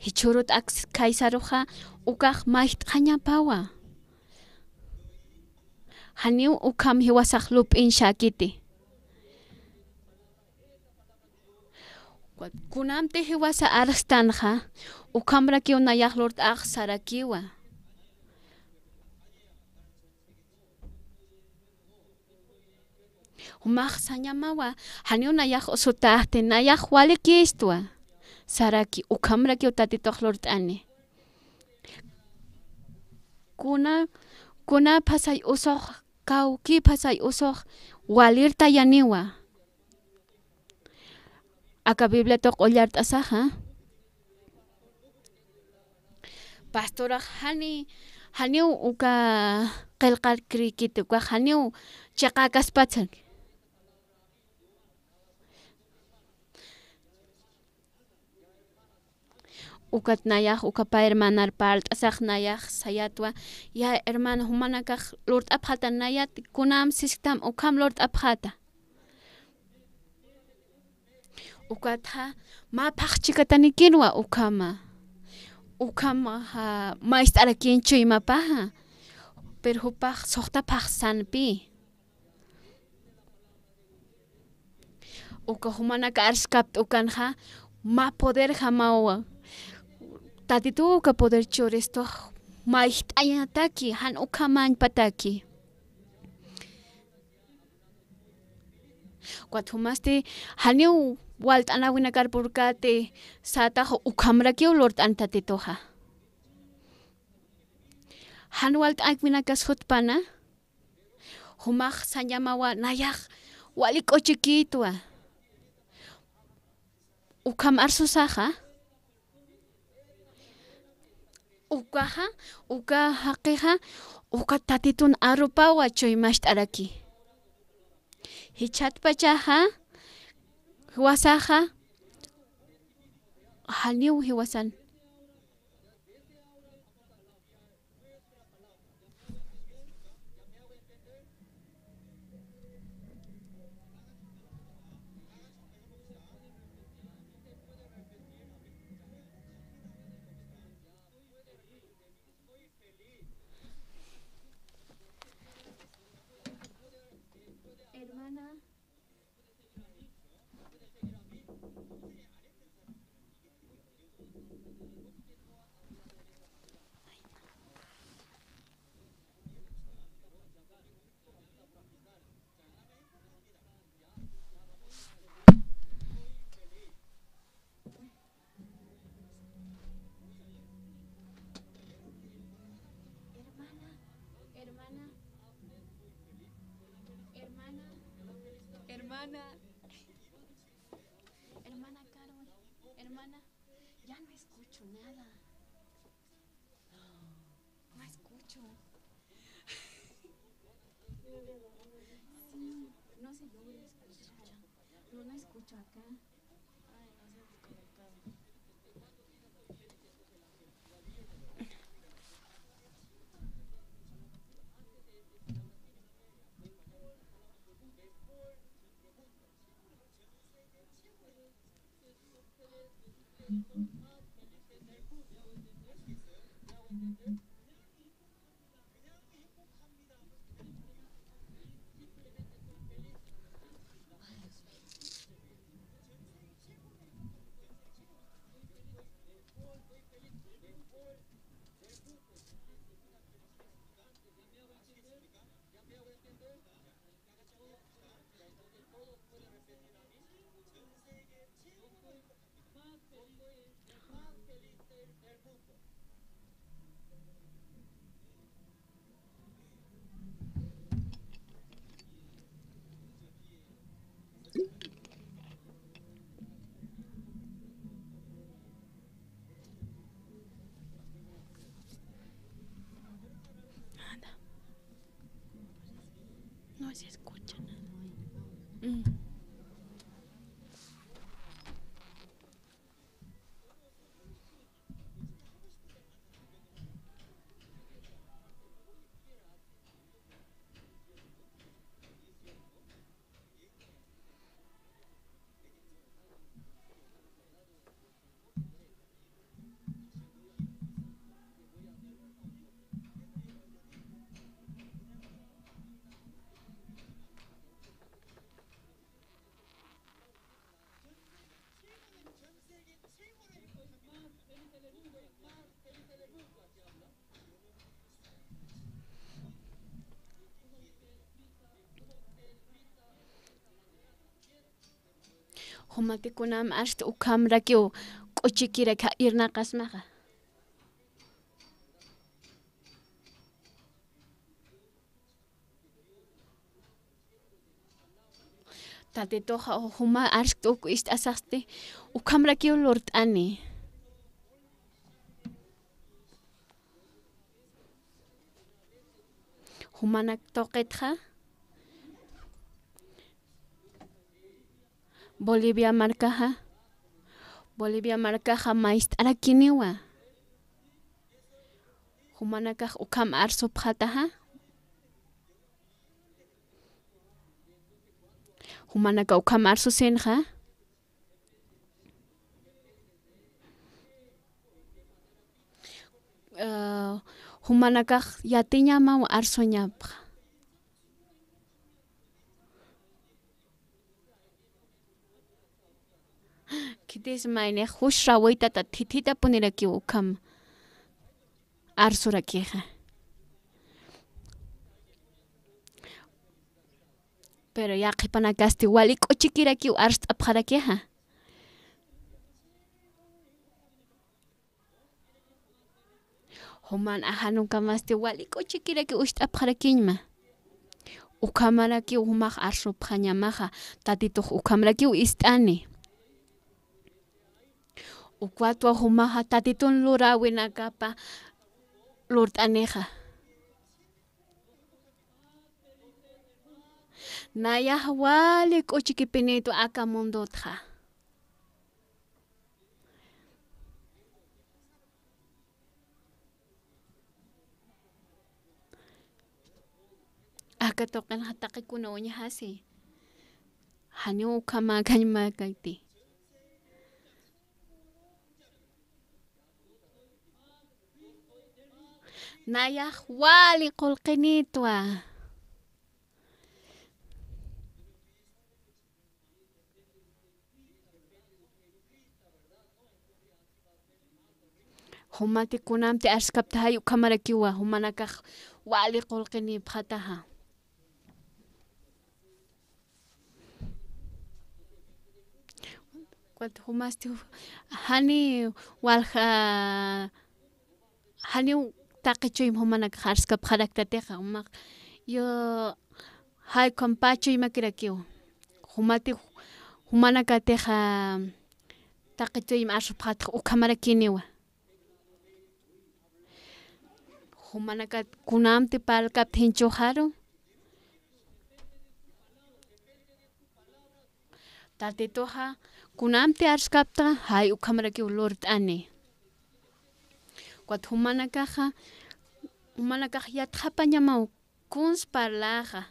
Jichhürut ak Caizaroxa ukax mayjt'xañapawa. Janiw ukham jiwasax lup'inchäkiti. Kunamtï jiwasa arstanxa, ukhamrakiw nayax lurt'ax sarakiwa. Jumax sañamawa, janiw nayax usutäkti, nayax walikistwa saraki, ukhamrakiw Tatitux lurt'ani. Kuna, kuna phasay usux, kawki phasay usux walirtayaniwa. Aka Biblia tuq ullart'asaxa, pastorax jani, Janiw uka qillqarkirïkiti, ukax janiw chiqäkaspatsa. Ukat nayax, uka pä hermanar parlt'asax nayax sayatwa, ya hermana, jumanakax lurt'apxäta nayat, kunämp sisktam ukham lurt'apxäta. Ukatxa mä phaxchikatanikirwa ukhama. Ukhamaxa mayt'arakin chuymapaxa, pero jupax suxta phaxsanpi. Uka jumanaka arskapt'ukanxa, mä poderjamawa. Tatituw uka poder churistux mayt'añataki, jan ukhamañpataki. Ukat jumasti janiw walt'anäwinakar purkäti, sätax ukhamrakiw lurt'an Tatituxa. Jan walt'äwinakas jutpana, jumax sañamawa nayax wali k'uchikïtwa. Ukham arsusaxa, ukaxa, uka jaqixa, uka Tatitun arupawa chuymacht'araki. Jichhatpachaxa, jiwasaxa, janiw jiwasan. Hermana. Hermana, hermana, hermana, hermana, hermana Carol, hermana, ya no escucho nada. No escucho. Sí, no se logra escuchar. No, no escucho acá. Nada. No se escucha nada. Mm. Jumati kunam ast ukhamrakiw k'uchikirak irnaqasmaxa. Tatitux juma arst'uk ist'asasti, ukhamrakiw lurt'ani. Jumanak tuqitxa Bolivia markaxa, Bolivia markaxa mayist'arakiniwa. Jumanakax ukham arsupxataxa. Jumanaka ukham arsusinxa, eh, jumanakax yatiñamaw arsuñapxa. Khitis maynix jus rawaytata thithitapunirakiw ukham arsurakixa. Pero yaqhipanakasti wali k'uchikirakiw arst'apxarakixa. Juman ajanunkamasti wali k'uchikirakiw ucht'apxarakiñma. Ukhamarakiw jumax arsupxañamaxa, Tatitux ukhamrakiw ist'ani. Ukwatwa jumaxa Tatitun luräwinakapa lurt'anixa. Nayax wali k'uchikipinïtwa aka mundotxa. Aka tuqinxa taqi kuna uñjasi. Janiw ukhamäkañmäkiti. Nayax wali qullqinïtwa. Jumati kunamti arskapta jay ukhamarakiwa, jumanakax wali qullqinïpxataxa. Jumasti jani walja, janiw taqi chuym jumanakax arskapxaraktatixa, jumax, yo, jay ukham pä chuymakirakiw. Jumati jumanakatixa taqi chuym arsupxatxa ukhamarakiniwa. Jumanakat kunamti parlkapta jinchuxaru. Tatituxa kunamti arskapta, jay ukhamarakiw lurt'ani. Ukat jumanakaxa, jumanakax yatxapañamaw kuns parlaxa.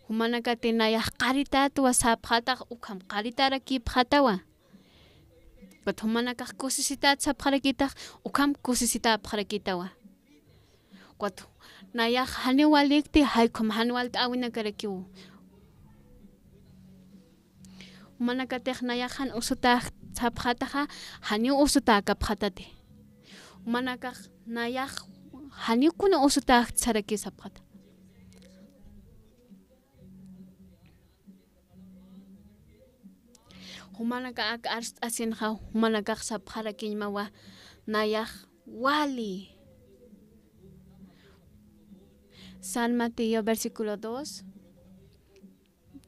Jumanakati nayax qaritätwa sapxatax, ukham qaritarakipxatawa. Ukat jumanakax kusisitat sapxarakitax, ukham kusisitäpxarakitawa. Ukat nayax janiw walikti, jay ukham jan walt'äwinakarakiw. Jumanakatix nayax jan usutäk sapxataxa, janiw usutäkapxatati. Jumanakax nayax janiw kuna usutäkti saraki sapxata. Jumanaka ak arst'asinxa, jumanakax sapxarakiñmawa, nayax wali. San Mateo, versículo dos,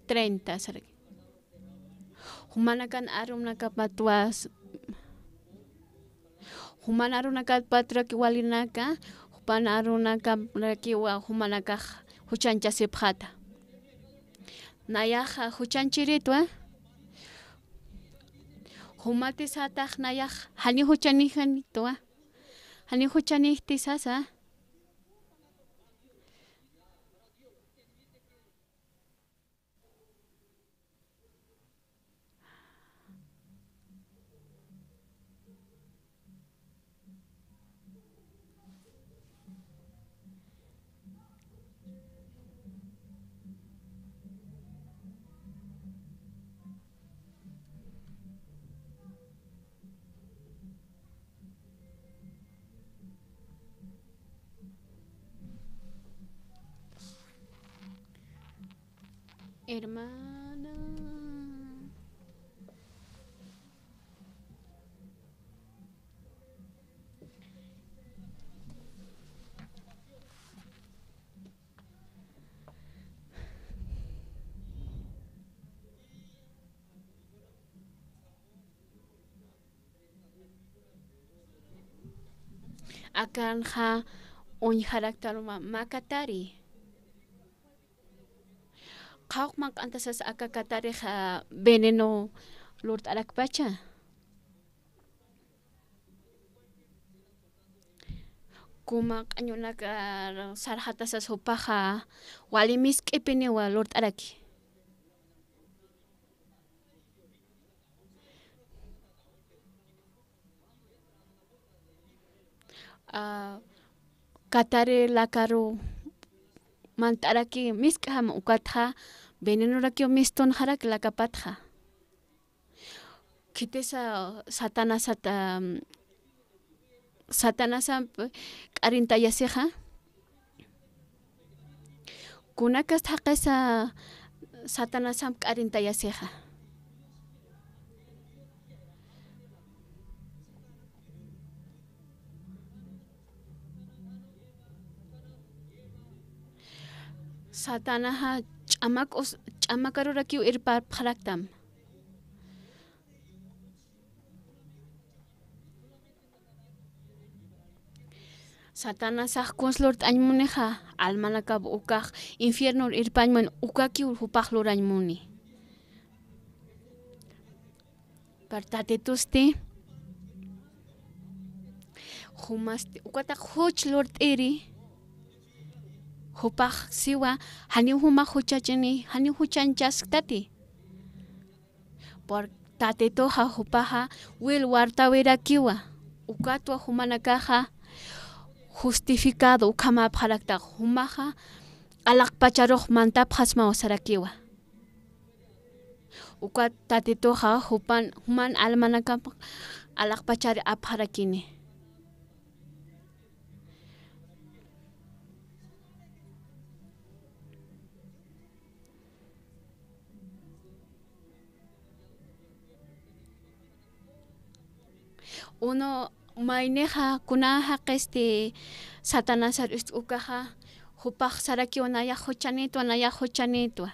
treinta, saraki. Jumanakan arunakapatwas, juman arunakapatrak walinaka, jupan arunakarakiwa jumanakax juchanchasipxata. Nayaxa juchanchiritwa, jumati satax nayax janiw juchanïjanïtwa, janiw juchanïjti sasa. Hermana. Akanxa uñjaraktaruma mä katari. Qhawqman q'antasas aka katarixa veneno lurt'arakpacha. Kuma q'añunaka sarxatasas jupaxa wali misk'ipiniwa lurt'araki. A, katari lakaru mant'araki misk'jam ukatxa venenorakiw mistunxarak lakapatxa. Khitisa Satanasat, am, Satanasamp k'arintayasixa. Kunakast jaqisa Satanasamp k'arintayasixa. Satanaxa ch'amak'us, ch'amakarurakiw irpapxaraktam. Satanasax kuns lurt'añ munixa, almanakap ukax infiernor irpañ mun, ukakiw jupax lurañ muni. Pero Tatitusti, jumasti, ukataq juch lurt'iri, jupax siwa, janiw jumax juchachini, janiw juchañchasktati. Por Tatituxa jupaxa wil wartawirakiwa, ukatwa jumanakaxa justificado ukhamäpxarakta, jumaxa alaqpacharux mantapxasmaw sarakiwa. Ukat Tatituxa jupan, juman almanakap alaqpachar apxarakini. Uno maynixa kuna jaqisti Satanasar ist ukaxa, jupax sarakiwa nayax juchanitwa, nayax juchanitwa.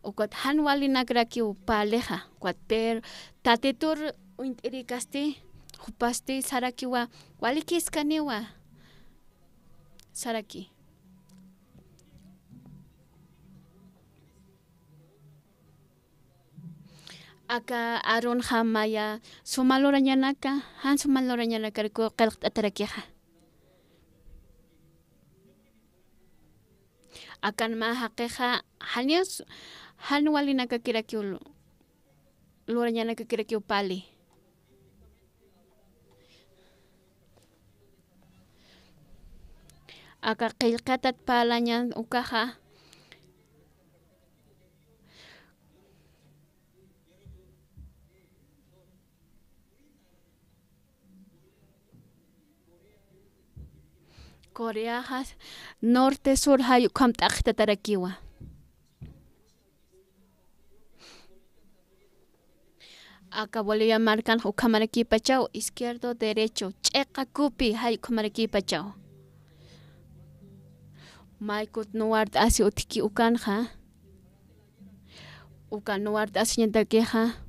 Ukat jan walinakrakiw palixa, ukat pero Tatitur uñt'irikasti, jupasti sarakiwa, walikiskaniwa saraki. Aka Aaronxa maya suma lurañanaka, jan suma lurañanakarakiw qillqt'atarakixa. Akan mä jaqixa, janiw s-, jan walinakakirakiw lu-, lurañanakakirakiw pali. Aka qillqatat parlañan ukaxa, Coreaxa norte sur jay ukham t'aqhitatarakiwa. Aka Bolivia markanx ukhamarakipachaw, izquierdo, derecho, ch'iqa kupi jay ukhamarakipachaw. Maykut nuwart'asi utjki ukanxa, uka nuwart'asiñatakixa,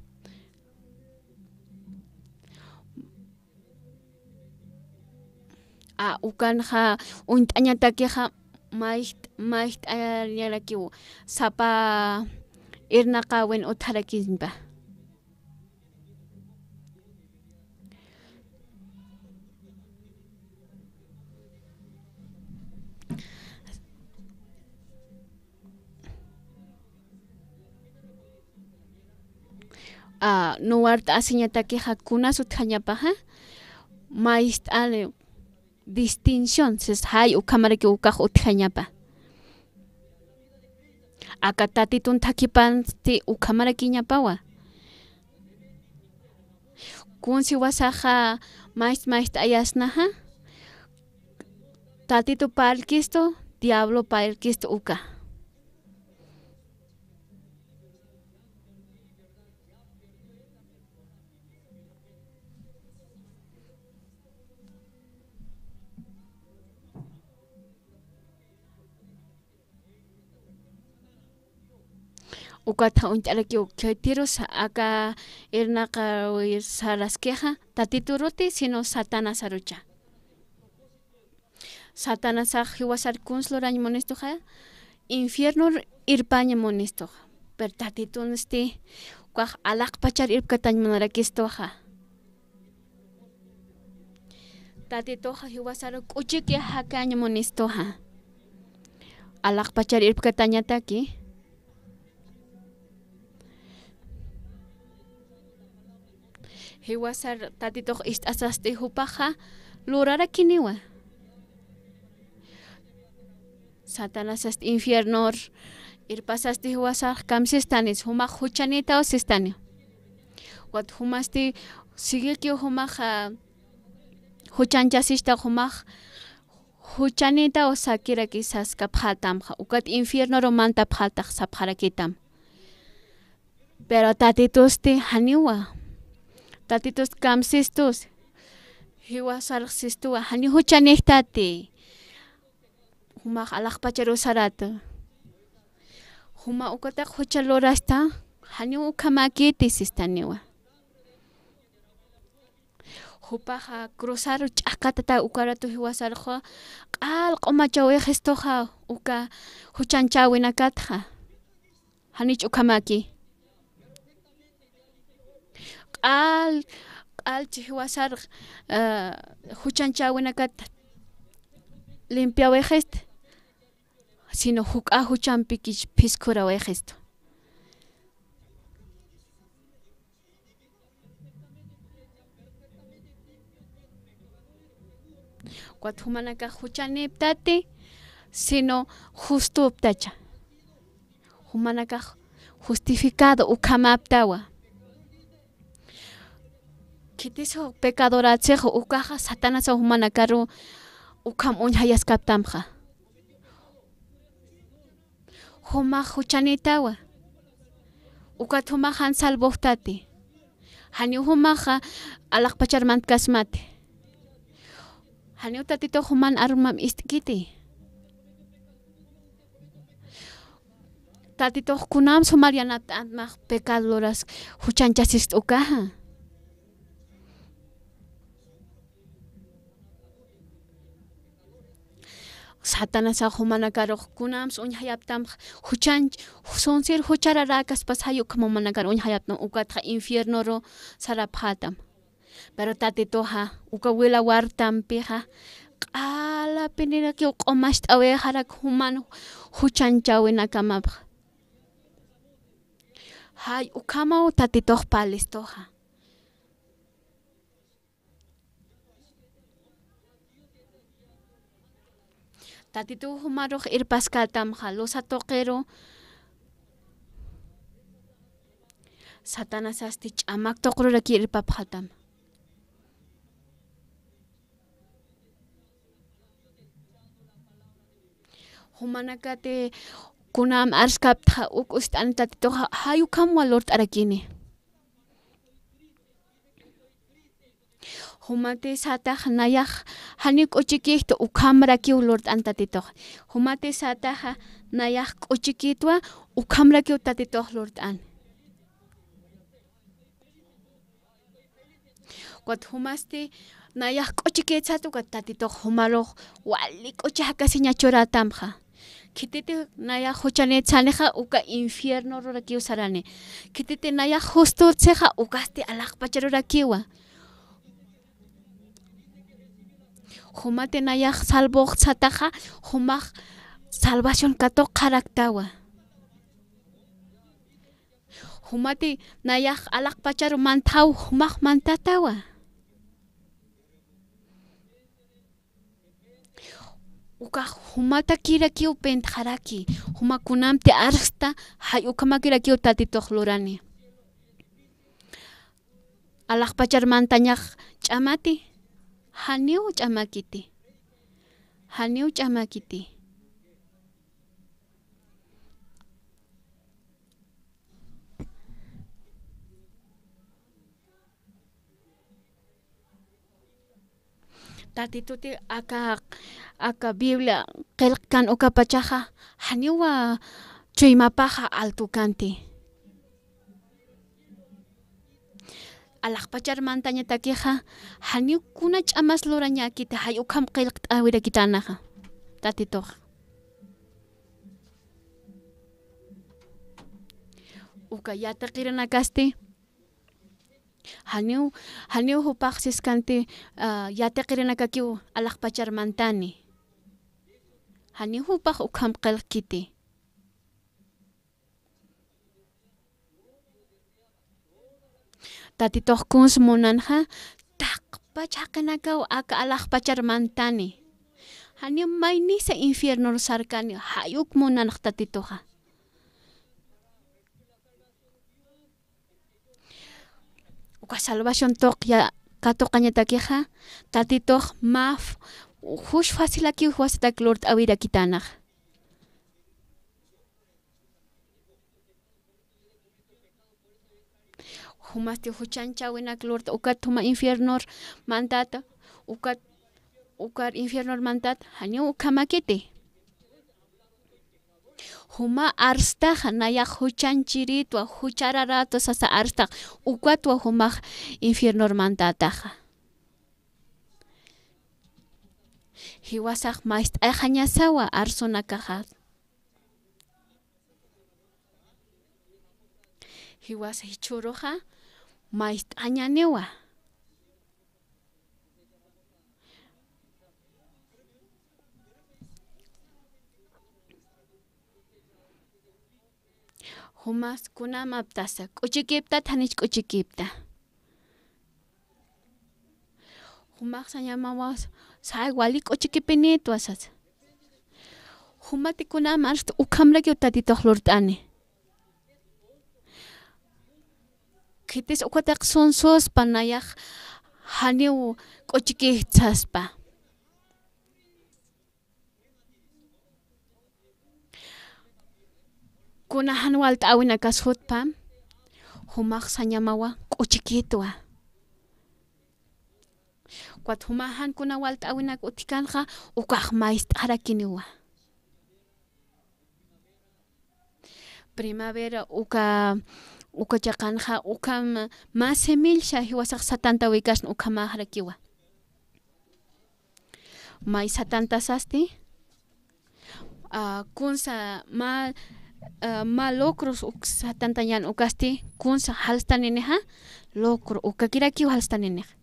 a, ukanxa uñt'añatakixa mayjt-, mayjt'añarakiw sapa irnaqäwin utjarakimpa. A, nuwart'asiñatakixa kunas utjañapaxa, mayst'ani distinción, sis jay ukhamarakiw ukax utjañapa. Aka Tatitun thakhipansti ukhamarakiñapawa. Kunsi wasaxa mayst-, mayjt'ayasnaxa, Tatitu parlkistu, diablo parlkistu uka. Ukatxa uñt'arakiw khitirus aka irnaqäwir saraskixa, Tatituruti, sino Satanasarucha. Satanasax jiwasar kuns lurañ munistuxa, infiernor irpañ munistuxa. Pero Tatitunsti ukax alaqpachar irpkatañ munarakistuxa. Tatituxa jiwasar k'uchiki jakañ munistuxa. Alaqpachar irpkatañataki. Jiwasar Tatitux ist'asasti jupaxa lurarakiniwa. Satanasasti infiernor irpasasti jiwasar kamsistanis, jumax juchanïtaw sistani. Ukat jumasti siguikiw jumaxa juchanchasista, jumax juchanïtaw sakiraki saskapxätamxa, ukat infiernoru mantapxätax sapxarakitam. Pero Tatitusti janiwa. Tatitusti kamsistus. Jiwasarx sistuwa, janiw juchanïtati. Jumax alaqpacharu sarata. Juma ukataq jucha lurasta, janiw ukhamäkiti sistaniwa. Jupaxa cruzaru ch'axkatata ukaratu jiwasarxa, q'al q'umachäwixistuxa uka juchanchäwinakatxa. Janich ukhamäki. Q'al, q'al chi jiwasar, ah, juchanchäwinakat limpiäwixist, sino juk'a juchampikich phiskhuräwixist. Ukat jumanakax juchanïptati, sino justuptacha. Jumanakax justificado ukhamäptawa. Khitis pecadorasix ukaxa Satanasa jumanakaru ukham uñjayaskaptamxa. Jumax juchanïtawa. Ukat jumax jan salvoptati. Janiw jumaxa alaqpachar mantkasmati. Janiw Tatitux juman arumam ist'kiti. Tatitux kunam sumar yanapt'antmax pecado luras juchanchasist ukaxa. Satanasax jumanakarux kunams uñjayaptam, juchanch, sunsir juchararäkaspas jay ukham jumanakar uñjayaptam, ukatxa infiernoru sarapxätam. Pero Tatituxa, uka wila wartampixa, q'alapinirakiw q'umacht'äwixarak juman juchanchäwinakamapxa. Jay ukhamaw Tatitux parlistuxa. Tatituw jumarux irpaskätamxa, losa tuqiru Satanasasti ch'amak tuqiruraki irpapxätam. Jumanakati kunam arskaptxa uk uñt'ani Tatituxa, jay ukhamwa lurt'arakini. Jumati satax nayax janiw k'uchikïkta ukhamrakiw lurt'an Tatitux. Jumati sataxa nayax k'uchikïtwa ukhamrakiw Tatitux lurt'an. Ukat jumasti nayax k'uchikït sat ukat Tatitux jumarux wali k'uchi jakasiña churätamxa. Khititi nayax juchanït sanixa uka infiernorurakiw sarani. Khititi nayax justurtsixa ukasti alaqpacharurakiwa. Jumati nayax salvox sataxa, jumax salvación katuqxaraktawa. Jumati nayax alaqpacharu mantjaw, jumax mantatawa. Ukax jumatakirakiw pintxaraki, juma kunamti arsta, jay ukhamakirakiw Tatitux lurani. Alaqpachar mantañax ch'amati, janiw ch'amakiti, janiw ch'amakiti. Tatituti aka, aka Biblia qillqkan ukapachaxa, janiwa chuymapaxa altukanti. alaxpachar mantañatakixa, janiw kuna ch'amas lurañäkiti, jay ukham qillqt'äwirakitanaxa Tatitux. Uka yatiqirinakasti, janiw, janiw jupax siskanti, ah, yatiqirinakakiw alaxpachar mantani. Janiw jupax ukham qillqkiti. Tatitux kuns munanxa, taqpach jaqinakaw aka alaxpachar mantani. Janiw maynisa infiernor sarkani, jay uk munanx Tatituxa. Uka salvación tuqya katuqañatakixa, Tatitux mä f-, jus facilakiw jiwasatak lurt'äwirakitanaxa. Jumasti juchanchäwinak lurt'a, ukat juma infiernor mantata, ukat, ukar infiernor mantata, janiw ukhamäkiti. Juma arstaxa, nayax juchanchiritwa, juchararätwa sasa arstax, ukatwa jumax infiernor mantataxa. Jiwasax mayst'axañasawa arsunakaxa. Jiwasa jichhüruxa mayst'añäniwa. Jumas kunämaptasa, k'uchikiptat, janich k'uchikipta. Jumax sañamawa, say wali k'uchikipinïtwa sasa. Jumati kunämaptasa, ukhamrakiw Tatitux lurt'ani. Khitis ukatix sunsuspa, nayax janiw k'uchikït saspa. Kuna jan walt'äwinakas jutpam, jumax sañamawa k'uchikïtwa. Ukat juma jan kuna walt'äwinak utjkanxa, ukax mayst'arakiniwa. Primavera uka, uka chiqanxa, ukham mä semilla jiwasax satantawikasna ukhamäxarakiwa. May satantasasti, ah, kunsa mä, ah, mä locros uk satantañän ukasti, kunsa jalstaninixa, locro, ukakirakiw jalstaninixa.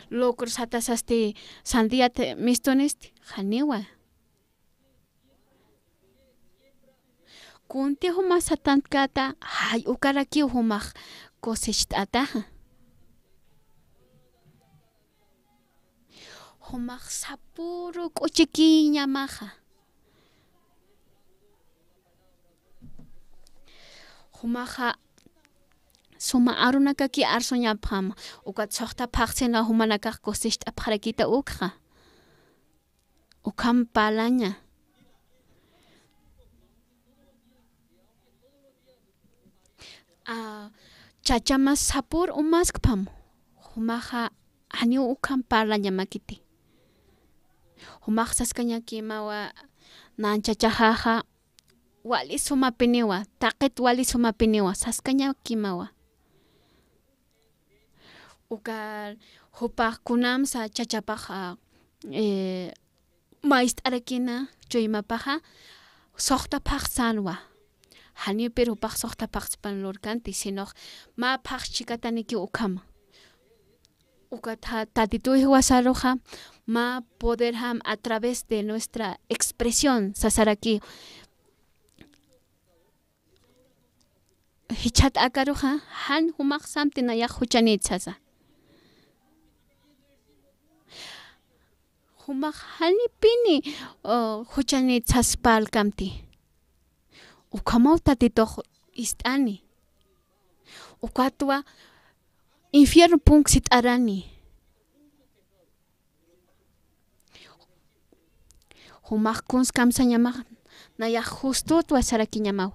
Locro satasasti sandíat mistunisti, janiwa. Kunti juma satantkäta, jay ukarakiw jumax cosecht'ataxa. Jumax sapüru k'uchikïñamaxa. Jumaxa suma arunakaki arsuñapxam, ukat suxta phaxsina jumanakax cosecht'apxarakita ukxa. Ukham parlaña. A, chachamas sapür umaskpam, jumaxa janiw ukham parlañamäkiti. Jumax saskañakimawa, nan chachaxaxa wali sumapiniwa, taqit wali sumapiniwa, saskañakimawa. Uka jupax kunamsa chachapax, a, e, mayst'arakina chuymapaxa, suxta phaxsänwa. Janiw pir jupax suxta phaxspan lurkanti, sinox mä phaxs chikataniki ukhama. Ukat ja-, Tatituw jiwasaruxa, mä poderjam a través de nuestra expresión, sasaraki. Jichhat akaruxa, jan jumax samti nayax juchanït sasa. Jumax janipini, o, juchanït saspalkamti. Ukhamaw Tatitux ist'ani. Ukatwa infierno punksit'arani. Jumax kuns kamsañamax, nayax justutwa sarakiñamaw.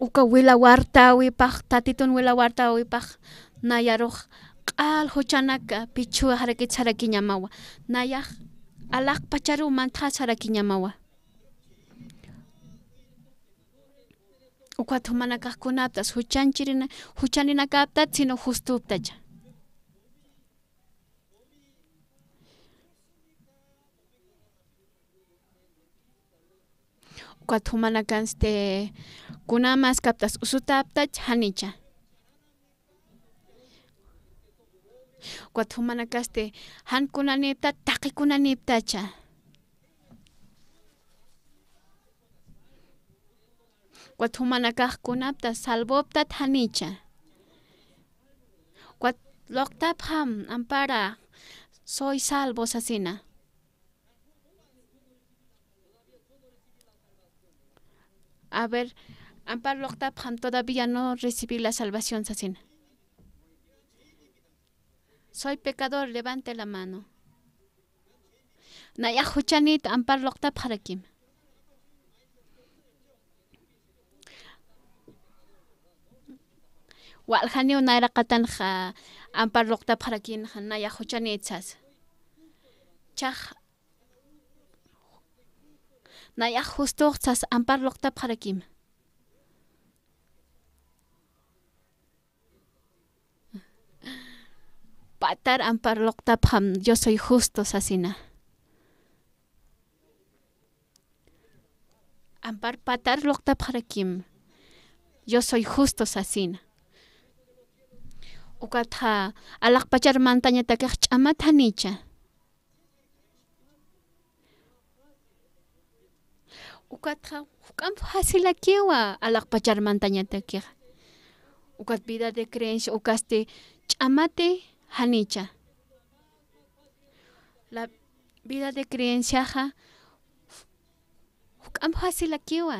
Uka wila wartäwipax, Tatitun wila wartäwipax, nayarux q'al juchanak pichhuxarakit sarakiñamawa. Nayax alaxpacharuw mantxasarakiñamawa. Ukat jumanakax kunaptas juchanchirina, juchaninakäptat, sino justuptacha. Ukat jumanakan, este, kunamas kaptas usutäptach, janicha. Ukat jumanakasti jan kunanïptat, taqi kunanïptacha. Ukat jumanakax kunapta salvoptat, janicha. Ukat luqtapxam ampara, soy salvo sasina. A ver, ampar luqtapxam, todavía no recibí la salvación sasina. Soy pecador, levante la mano. Nayax juchanït ampar luqtapxarakim. Walja janiw nayraqatanxa ampar luqtapxarakinxa, nayax juchanït sas. Chax nayax justux sas ampar luqtapxarakim. Patar ampar luqtapxam, yo soy justo sasina. Ampar patar luqtapxarakim, yo soy justo sasina. Ukatxa alaxpachar mantañatakix ch'amat, janicha. Ukatxa juk'amp fácilakiwa alaxpachar mantañatakixa. Ukat vida de creencia, ukasti ch'amati, janicha. La vida de creenciaxa juk'amp fácilakiwa.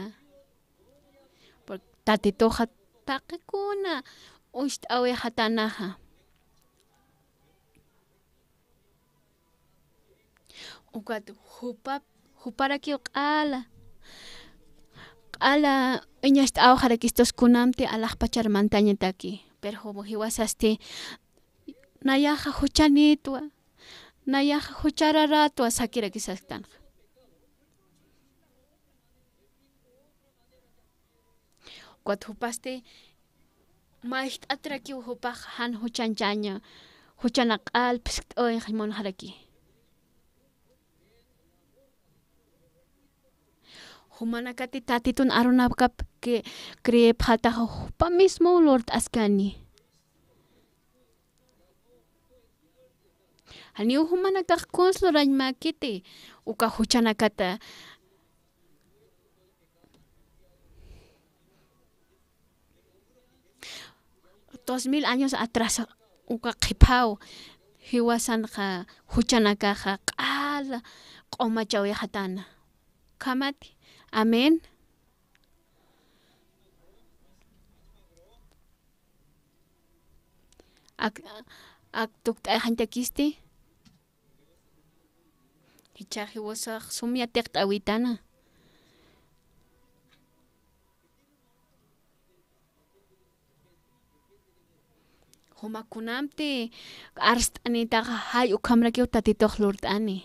Porque Tatituxa taqikuna uñst'awixatanaxa. Ukat jupa, juparakiw q'ala, q'ala uñacht'awxarakistus kunamti alaxpachar mantañataki. Pero jiwasasti, nayaxa juchanïtwa, nayaxa juchararätwa sakirakisasktanaxa. Ukat jupasti mayjt'atrakiw jupax jan juchanchaña, juchana q'al phiskt'awix munxaraki. Jumanakati Tatitun arunapkap creepxataxa jupa mismo lurt'askani. Janiw jumanakax kuns lurañmäkiti uka juchanakata. Dos mil años atrás uka qhiphaw jiwasanxa juchanakaxa q'ala q'umachawixatana. Ukhamati. Amén. Ak, ak tukt'ayxañtakisti. Jichhax jiwasax sum yatiqt'awitana. Juma kunamti arst'anitaxa, jay ukhamrakiw Tatitux lurt'ani.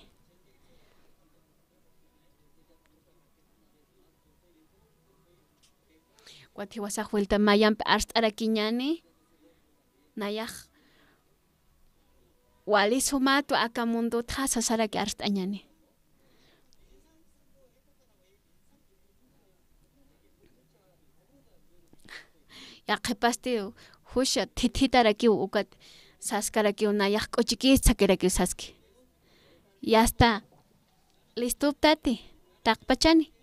Ukat jiwasax vuelta mayampi arst'arakiñani, nayax wali sumatwa aka mundotxa sasaraki arst'añani. Yaqhipasti jucha thithitarakiw ukat saskarakiw, nayax k'uchikïsti sakirakiw saski. Ya está listoptati, taqpachani.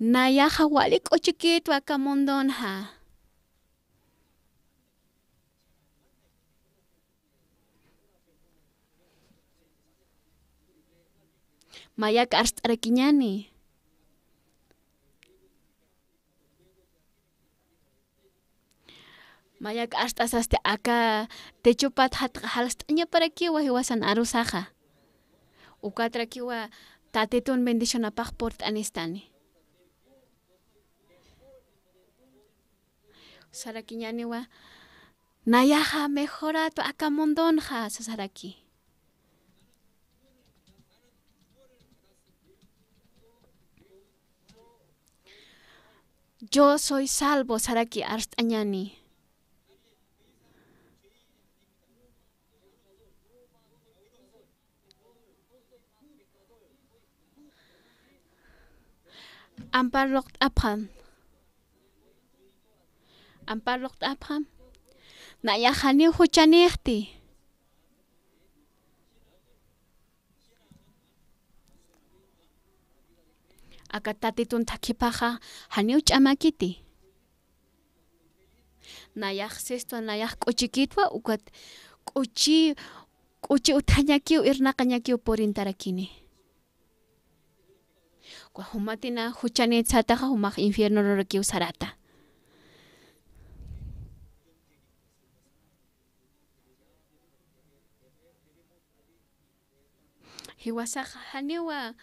Nayaxa wali k'uchikïtwa aka mundonxa. Mayak arst'arakiñani. Mayak arst'asasti aka techopat jat, jalst'añaparakiwa jiwasan arusaxa. Ukatrakiwa Tatitun bendicionapax purt'anistani. Sarakiñaniwa, Nayaxa mejorätwa aka mundunxa sasaraki. Yo soy salvo saraki arst'añäni. Ampar luqt'apxam. Ampar luqt'apxam. Nayax janiw juchanïxti. Aka Tatitun thakhipaxa janiw ch'amäkiti. Nayax sistwa, nayax k'uchikïtwa, ukat k'uchi, k'uchi utjañakiw, irnaqañakiw purintarakini. Uka jumatina juchanït sataxa, jumax infierno lurakiw sarata. Jiwasax janiwa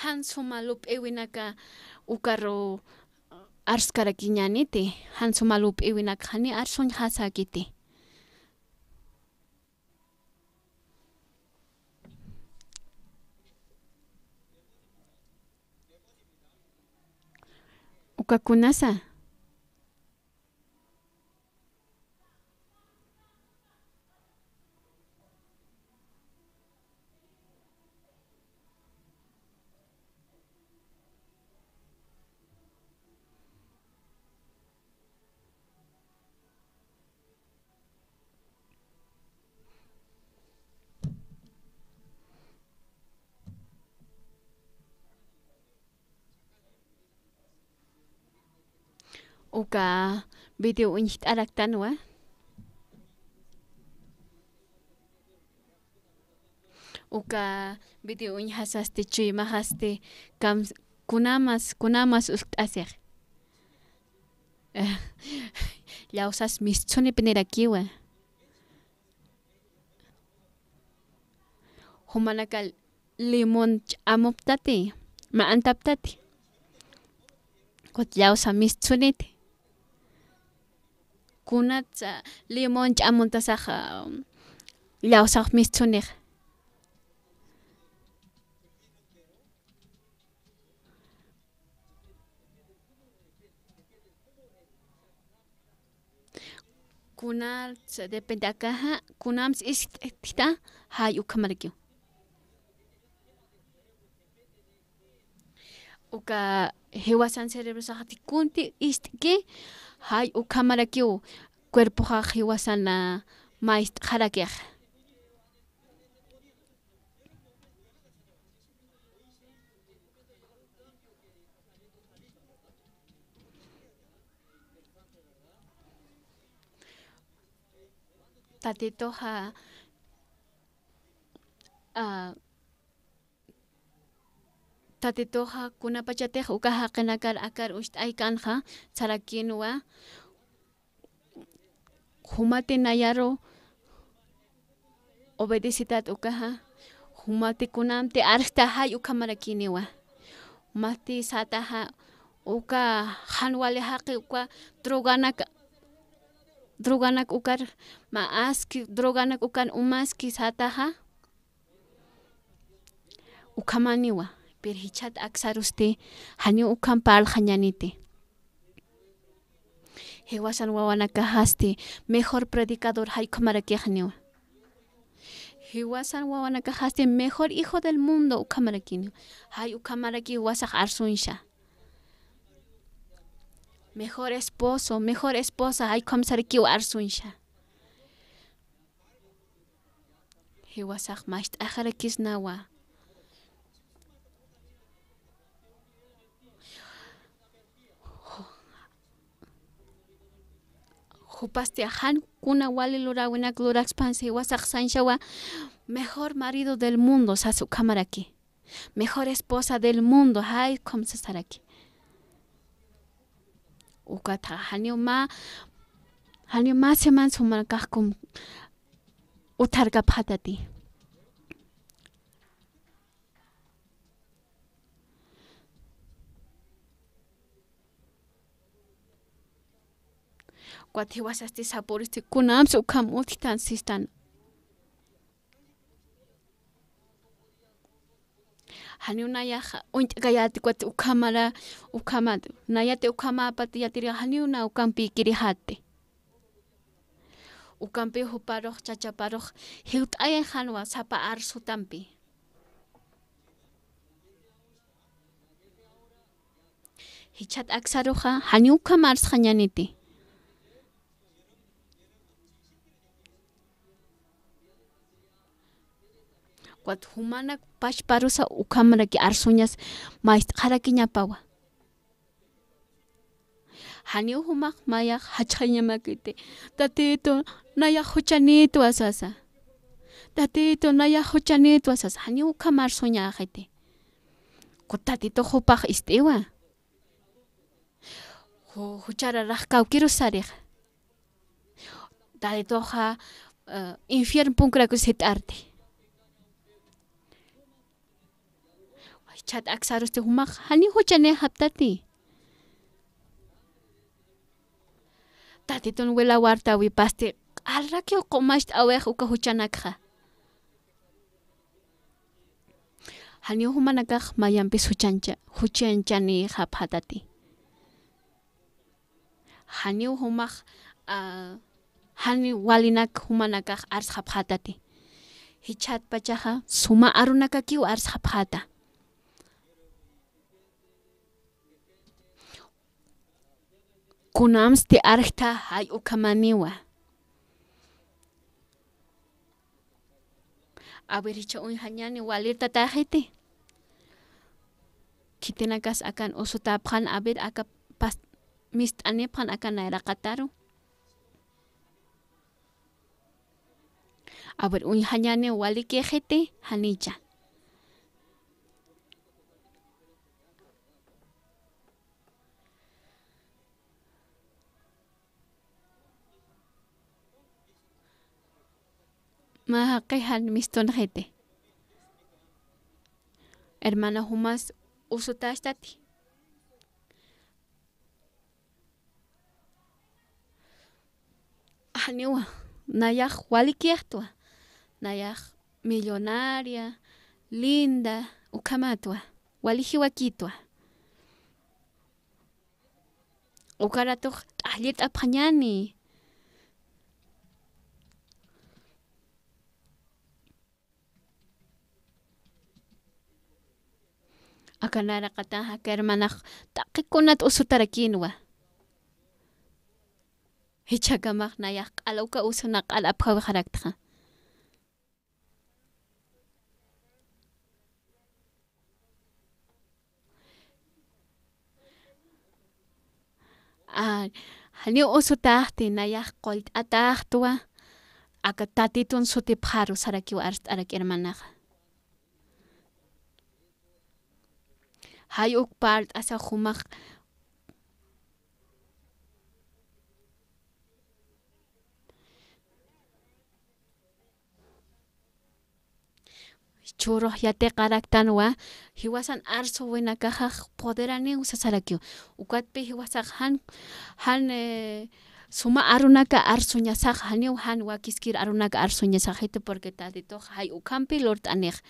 jan suma lup'iwinaka ukaru arskarakiñäniti, jan suma lup'iwinaka jani arsuñjasäkiti. Uka kunasa. Uka video uñjt'araktanwa. Uka video uñjasasti, chuymaxasti, kam, kunamas, kunamas uskt'asix. Llawsas mistsunipi nirakiwa. Jumanaka limón ch'amuptati, mä antaptati. Ukat llawsa mistsuniti. Kunatsa limón ch'amuntasaxa, llawsax mistsunix. Kunatsa depende akaxa, kunams ist'ta, jay ukhamarakiw. Uka jiwasan cerebrosaxati kunti ist'ki, jay ukhamarakiw cuerpoxax jiwasan mä ist'xarakix. Tatituxa, a, Tatituxa kunapachatix uka jaqinakar akar uñjt'aykanxa, sarakïnwa, jumati nayaru obedecitat ukaxa, jumati kunamti arsta jay ukhamarakïniwa. Mati sataxa uka jan wali jaqi uka droganak, droganak ukar mä aski, droganak ukan umaski sataxa, ukhamaniwa, pero jichhat aksarusti janiw ukham parlxañäniti. Jiwasan wawanakaxasti mejor predicador jay ukhamarakixniwa. Jiwasan wawanakaxasti mejor hijo del mundo ukhamarakiniwa. Jay ukhamaraki jiwasax arsuñsa. Mejor esposo, mejor esposa jay ukhamsarakiw arsuñsa. Jiwasax macht'axarakisnawa. Jupasti jan kuna wali luräwinak lurakspansa jiwasax sañsawa, mejor marido del mundo sas ukhamaraki. Mejor esposa del mundo, jay ukham sasaraki. Ukatxa janiw mä, janiw mä semana sumakax kum utjarkapxatati. Ukat jiwasasti sapuristi kunamsa ukham utjtan sistan. Janiw nayax uñt'kayäti ukat ukhamara, ukhamat, nayati ukhamäpati yatirixa janiw na ukampïkirixäti. Ukampi juparux, chachaparux, jiwt'ayxanwa sapa arsutampi. Jichhat aksaruxa, janiw ukham arsxañäniti. Ukat jumanak pachparusa ukhamraki arsuñas mayst'xarakiñapawa. Janiw jumax mayax jachxañamakiti. Tatitu, nayax juchanïtwa sasa. Tatitu, nayax juchanïtwa sasa. Janiw ukham arsuñäxiti. Ukat Tatitux jupax ist'iwa. Ju-, juchara rax kawkirus sarixa. Tatituxa, eh, infierno punkrakus jit'arti. Jichhat aksarusti jumax, janiw juchanïxaptati. Tatitun wila wartäwipasti, q'alrakiw qumacht'äwix uka juchanakxa. Janiw jumanakax mayampis juchancha-, juchanchanïxapxätati. Janiw jumax, a, janiw walinak jumanakax arsxapxätati. Jichhatpachaxa suma arunakakiw arsxapxäta. Kunamsti arjta jay ukhamaniwa. A ver, jichha uñjañäni walirtatäxiti. Khitinakas akan usutäpxän, a ver, aka pas-, mist'anipxän aka nayraqataru. A ver, uñjañäni walikïxiti, janicha. Mä jaqi jan mistunxiti. Hermana, jumas usutästati. Janiwa, nayax walikïxtwa. Nayax millonaria, linda, ukhamatwa. Wali jiwakïtwa. Ukaratux t'aqllirt'apxañäni. Aka nayraqatax, aka hermanax, taqi kunat usutarakïnwa. Jichhakamax nayax q'al uka usuna q'al apjawixaraktxa. A, janiw usutäxti, nayax qullt'atäxtwa, aka Tatitun sutipxaru sarakiw arst'arak hermanaxa. Jay uk parlt'asa jumax. Churux yatiqaraktanwa, jiwasan arsuwinakaxax poderaniw sasarakiw. Ukatpï jiwasax jan, jan, eh, suma arunaka arsuñasax, janiw jan wakiskir arunaka arsuñasaxitu, porque Tatitux jay ukhampi lurt'anix.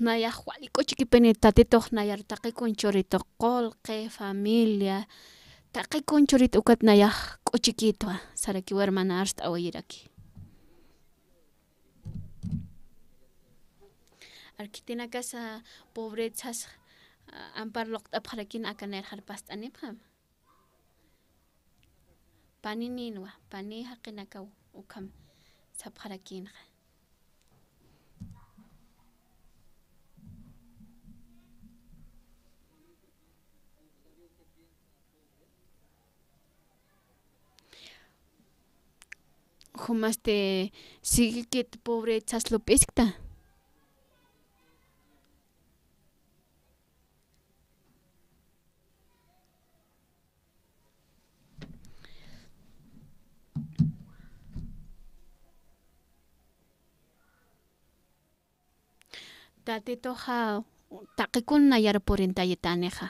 Nayax wali k'uchikipini Tatitux, nayar taqi kun churitu, qullqi, familia, taqi kun churitu ukat nayax k'uchikïtwa, sarakiw hermana arst'awayiraki. Arkitinakasa pobrezas, a, ampar luqt'apxarakin aka nayrxar past'anipxam. Paninïnwa, pani jaqinakaw Ukham sapxarakïnxa. Jumasti, sigue que pobre sas lup'iskta. Tatituxa taqikun nayar purintayitanixa.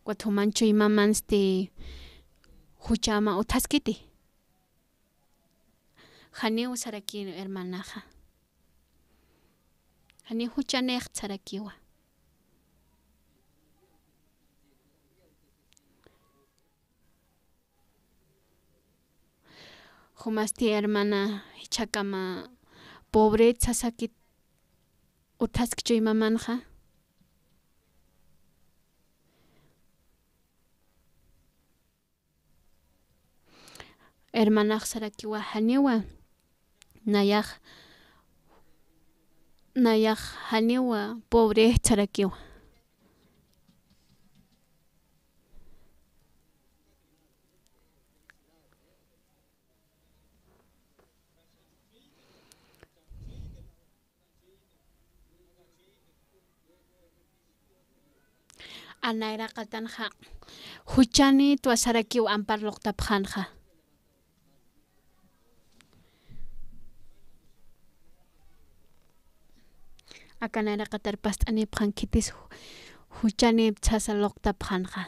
Ukat juman chuymamansti juchama utjaskiti. Janiw sarakïn hermanaxa. Janiw juchanïxt sarakiwa. Jumasti hermana, jichhakama pobre sasakit utjaski chuymamanxa. Hermanax sarakiwa janiwa, nayax, nayax janiwa pobre sarakiwa. A nayraqatanxa juchanïtwa sarakiw ampar luqtapxänxa. Aka nayraqatar past'anipxän khitis ju-, juchanïp sasa luqtapxänxa.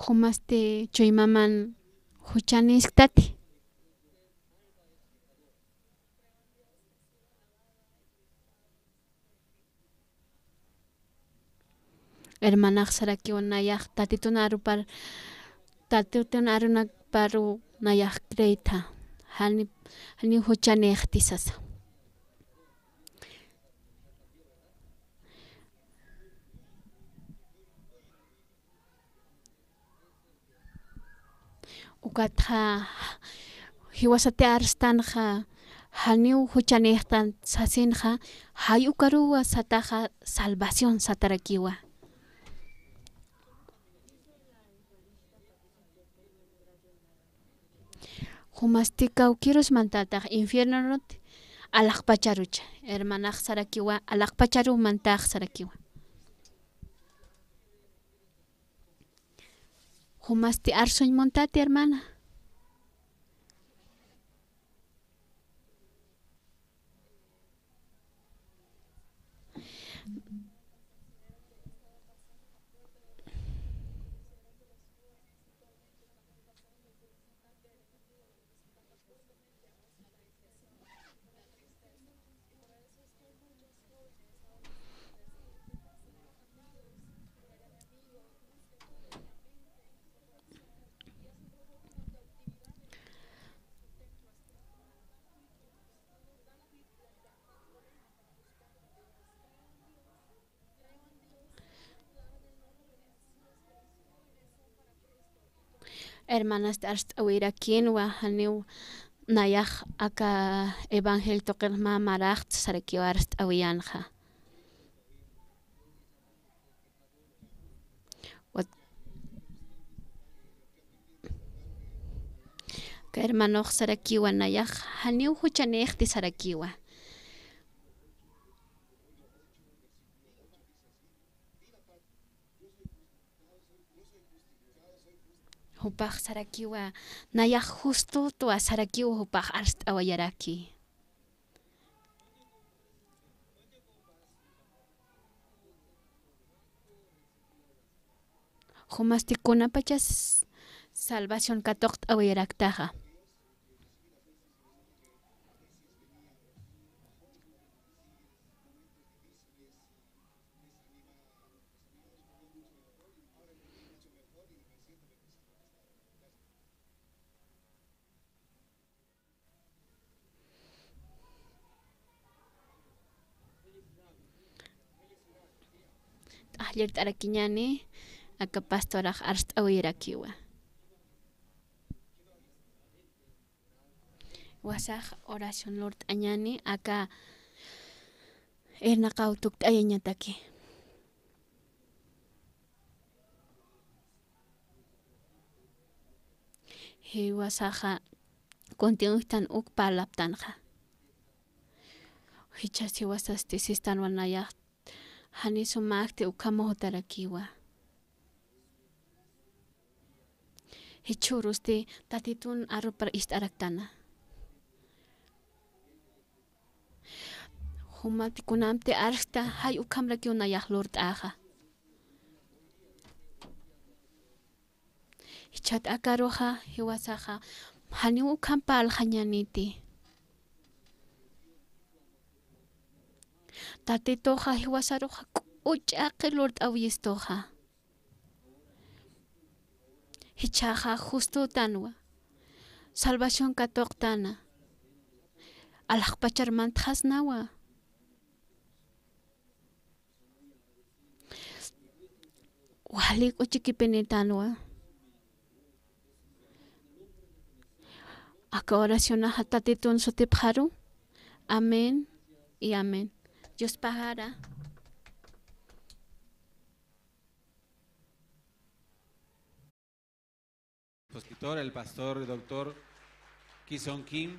Jumasti chuymaman juchanïsktati. Hermanax sarakiwa nayax Tatitun arupar, Tatitun arunakaparu nayax creeyta. Jani, jani juchanïxti sasa. Ukatxa jiwasati arstanxa, janiw juchanïxtan sasinxa, jay ukaruwa sataxa salvación satarakiwa. Jumasti kawkïrus mantätax infiernonut alaxpacharucha, hermanax sarakiwa, alaxpacharuw mantäx sarakiwa. Jumasti arsuñ muntati, hermana. Hermanasti, arst'awirakïnwa, janiw nayax aka evangelio tuqir mä maraxt sarakiwa arst'awiyänxa. Wat-, aka hermanox sarakiwa nayax janiw juchanïxti sarakiwa. Jupax sarakiwa, nayax justotwa sarakiwa, jupax arst'awayaraki. Jumasti kunapachas salvación katuqt'awayaraktaxa. Jallirt'arakiñäni, aka pastorax arst'awirakiwa. Jiwasax oración lurt'añäni, aka irnaqaw tukt'ayañataki. Jiwasaxa kuntiw ujtan uk parlaptanxa. Jichhasti jiwasasti sistanwa nayax jani sumäkti ukhamaw jutarakiwa. Jichhürusti Tatitun arropar ist'araktana. Jumati kunamti arsta, jay ukhamrakiw nayax lurt'axa. Jichhat akaruxa, jiwasaxa, janiw ukham parlxañäniti. Tatituxa jiwasaruxa k'uch'aqi lurt'awistuxa. Jichhaxa justotanwa. Salvación katuqtana. Alaxpachar mantxasnawa. Wali k'uchikipinitanwa. Aka oracionaxa Tatitun sutipxaru. Amén y amén. Dios pagara. Expositor, el pastor doctor Kison Kim.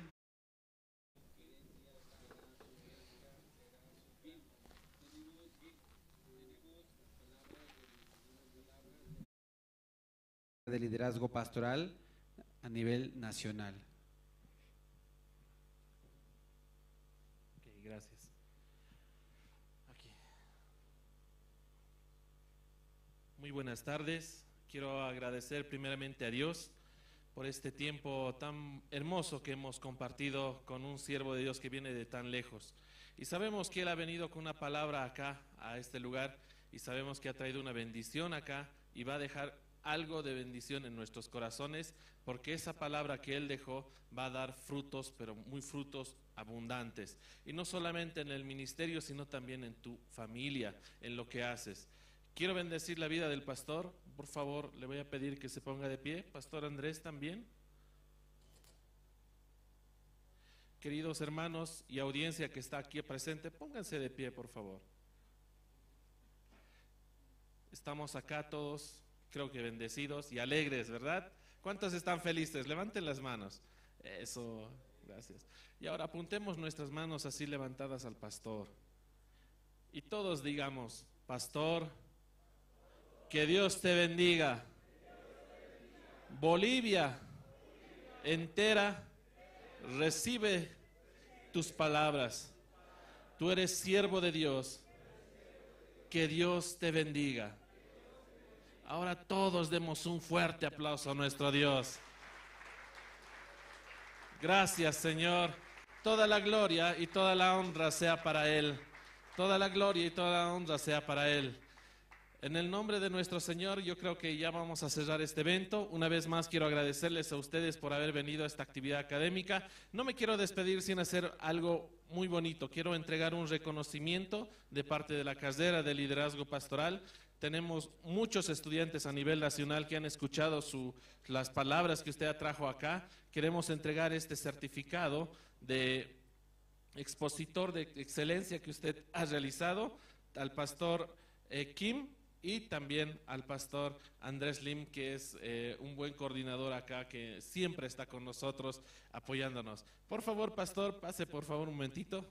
De liderazgo pastoral a nivel nacional. Ok, gracias. Aquí. Muy buenas tardes. Quiero agradecer primeramente a Dios por este tiempo tan hermoso que hemos compartido con un siervo de Dios que viene de tan lejos. Y sabemos que él ha venido con una palabra acá, a este lugar, y sabemos que ha traído una bendición acá y va a dejar algo de bendición en nuestros corazones, porque esa palabra que él dejó va a dar frutos, pero muy frutos abundantes. Y no solamente en el ministerio, sino también en tu familia, en lo que haces. Quiero bendecir la vida del pastor. Por favor, le voy a pedir que se ponga de pie. Pastor Andrés también. Queridos hermanos y audiencia que está aquí presente, pónganse de pie, por favor. Estamos acá todos, creo que bendecidos y alegres, ¿verdad? ¿Cuántos están felices? Levanten las manos. Eso, gracias. Y ahora apuntemos nuestras manos así levantadas al pastor. Y todos digamos, pastor, que Dios te bendiga. Bolivia entera recibe tus palabras. Tú eres siervo de Dios. Que Dios te bendiga. Ahora todos demos un fuerte aplauso a nuestro Dios. Gracias, Señor. Toda la gloria y toda la honra sea para Él. Toda la gloria y toda la honra sea para Él. En el nombre de nuestro Señor, yo creo que ya vamos a cerrar este evento. Una vez más quiero agradecerles a ustedes por haber venido a esta actividad académica. No me quiero despedir sin hacer algo muy bonito. Quiero entregar un reconocimiento de parte de la carrera de liderazgo pastoral. Tenemos muchos estudiantes a nivel nacional que han escuchado su, las palabras que usted trajo acá. Queremos entregar este certificado de expositor de excelencia que usted ha realizado, al pastor, eh, Kim, y también al pastor Andrés Lim, que es, eh, un buen coordinador acá, que siempre está con nosotros apoyándonos. Por favor, pastor, pase por favor un momentito.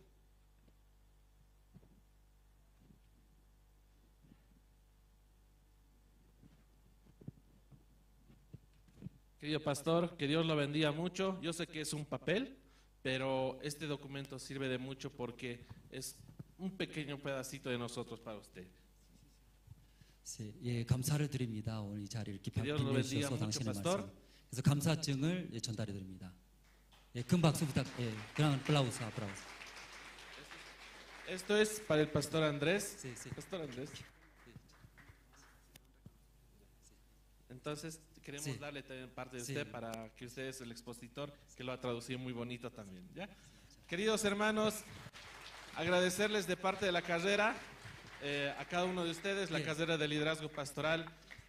Querido pastor, que Dios lo bendiga mucho. Yo sé que es un papel, pero este documento sirve de mucho porque es un pequeño pedacito de nosotros para usted. Sí, 예, 감사를 드립니다. 오늘 이 자리를 이렇게 Que Dios lo bendiga mucho, pastor. 그래서 감사증을, 예, 전달해 드립니다. 예, 큰 박수 부탁, 예, 그런 아플라우스, 아플라우스. Esto es para el pastor Andrés. Sí, sí. Pastor Andrés. Entonces, queremos, sí, darle también parte de, sí, usted para que usted es el expositor, que lo ha traducido muy bonito también, ¿ya? Queridos hermanos, agradecerles de parte de la carrera. Eh, a cada uno de ustedes, la carrera de liderazgo pastoral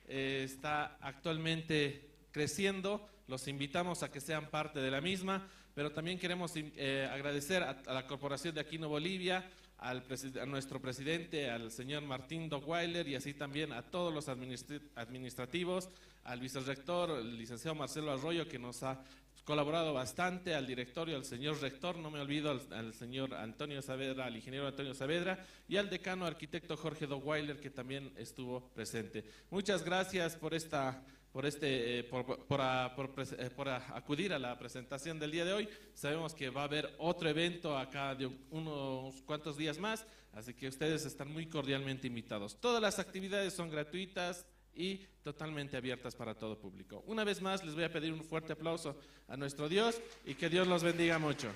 eh, está actualmente creciendo. Los invitamos a que sean parte de la misma, pero también queremos eh, agradecer a, a, la Corporación de Aquino Bolivia, al a nuestro presidente, al señor Martín Dockweiler, y así también a todos los administrativos, al vicerrector, el licenciado Marcelo Arroyo, que nos ha colaborado bastante, al directorio, al señor rector, no me olvido, al, al, señor Antonio Saavedra, al ingeniero Antonio Saavedra y al decano arquitecto Jorge Dockweiler, que también estuvo presente. Muchas gracias por esta por, este, eh, por, por, a, por, eh, por a, acudir a la presentación del día de hoy. Sabemos que va a haber otro evento acá de unos cuantos días más, así que ustedes están muy cordialmente invitados. Todas las actividades son gratuitas y totalmente abiertas para todo público. Una vez más, les voy a pedir un fuerte aplauso a nuestro Dios y que Dios los bendiga mucho.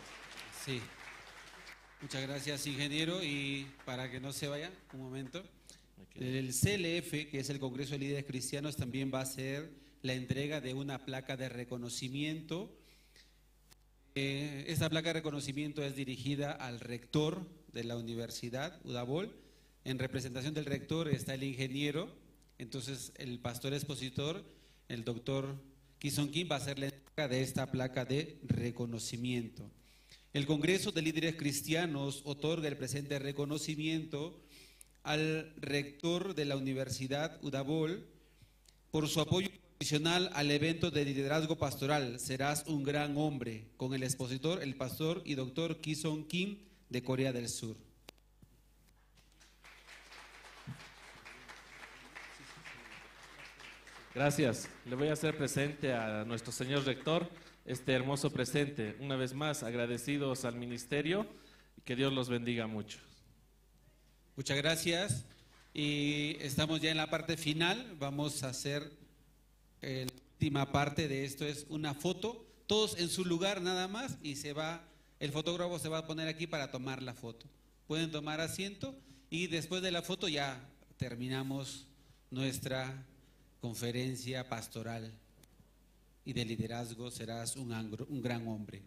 Sí. Muchas gracias, ingeniero. Y para que no se vaya, un momento. El C L F, que es el Congreso de Líderes Cristianos, también va a hacer la entrega de una placa de reconocimiento. Eh, esta placa de reconocimiento es dirigida al rector de la Universidad Udabol. En representación del rector está el ingeniero. Entonces, el pastor expositor, el doctor Kison Kim, va a hacer la entrega de esta placa de reconocimiento. El Congreso de Líderes Cristianos otorga el presente reconocimiento al rector de la Universidad Udabol por su apoyo adicional al evento de liderazgo pastoral Serás un gran hombre, con el expositor, el pastor y doctor Kison Kim de Corea del Sur. Gracias. Le voy a hacer presente a nuestro señor rector este hermoso presente. Una vez más, agradecidos al ministerio y que Dios los bendiga mucho. Muchas gracias. Y estamos ya en la parte final. Vamos a hacer eh, la última parte de esto, es una foto. Todos en su lugar nada más y se va, el fotógrafo se va a poner aquí para tomar la foto. Pueden tomar asiento y después de la foto ya terminamos nuestra conferencia pastoral y de liderazgo. Serás un, un gran hombre.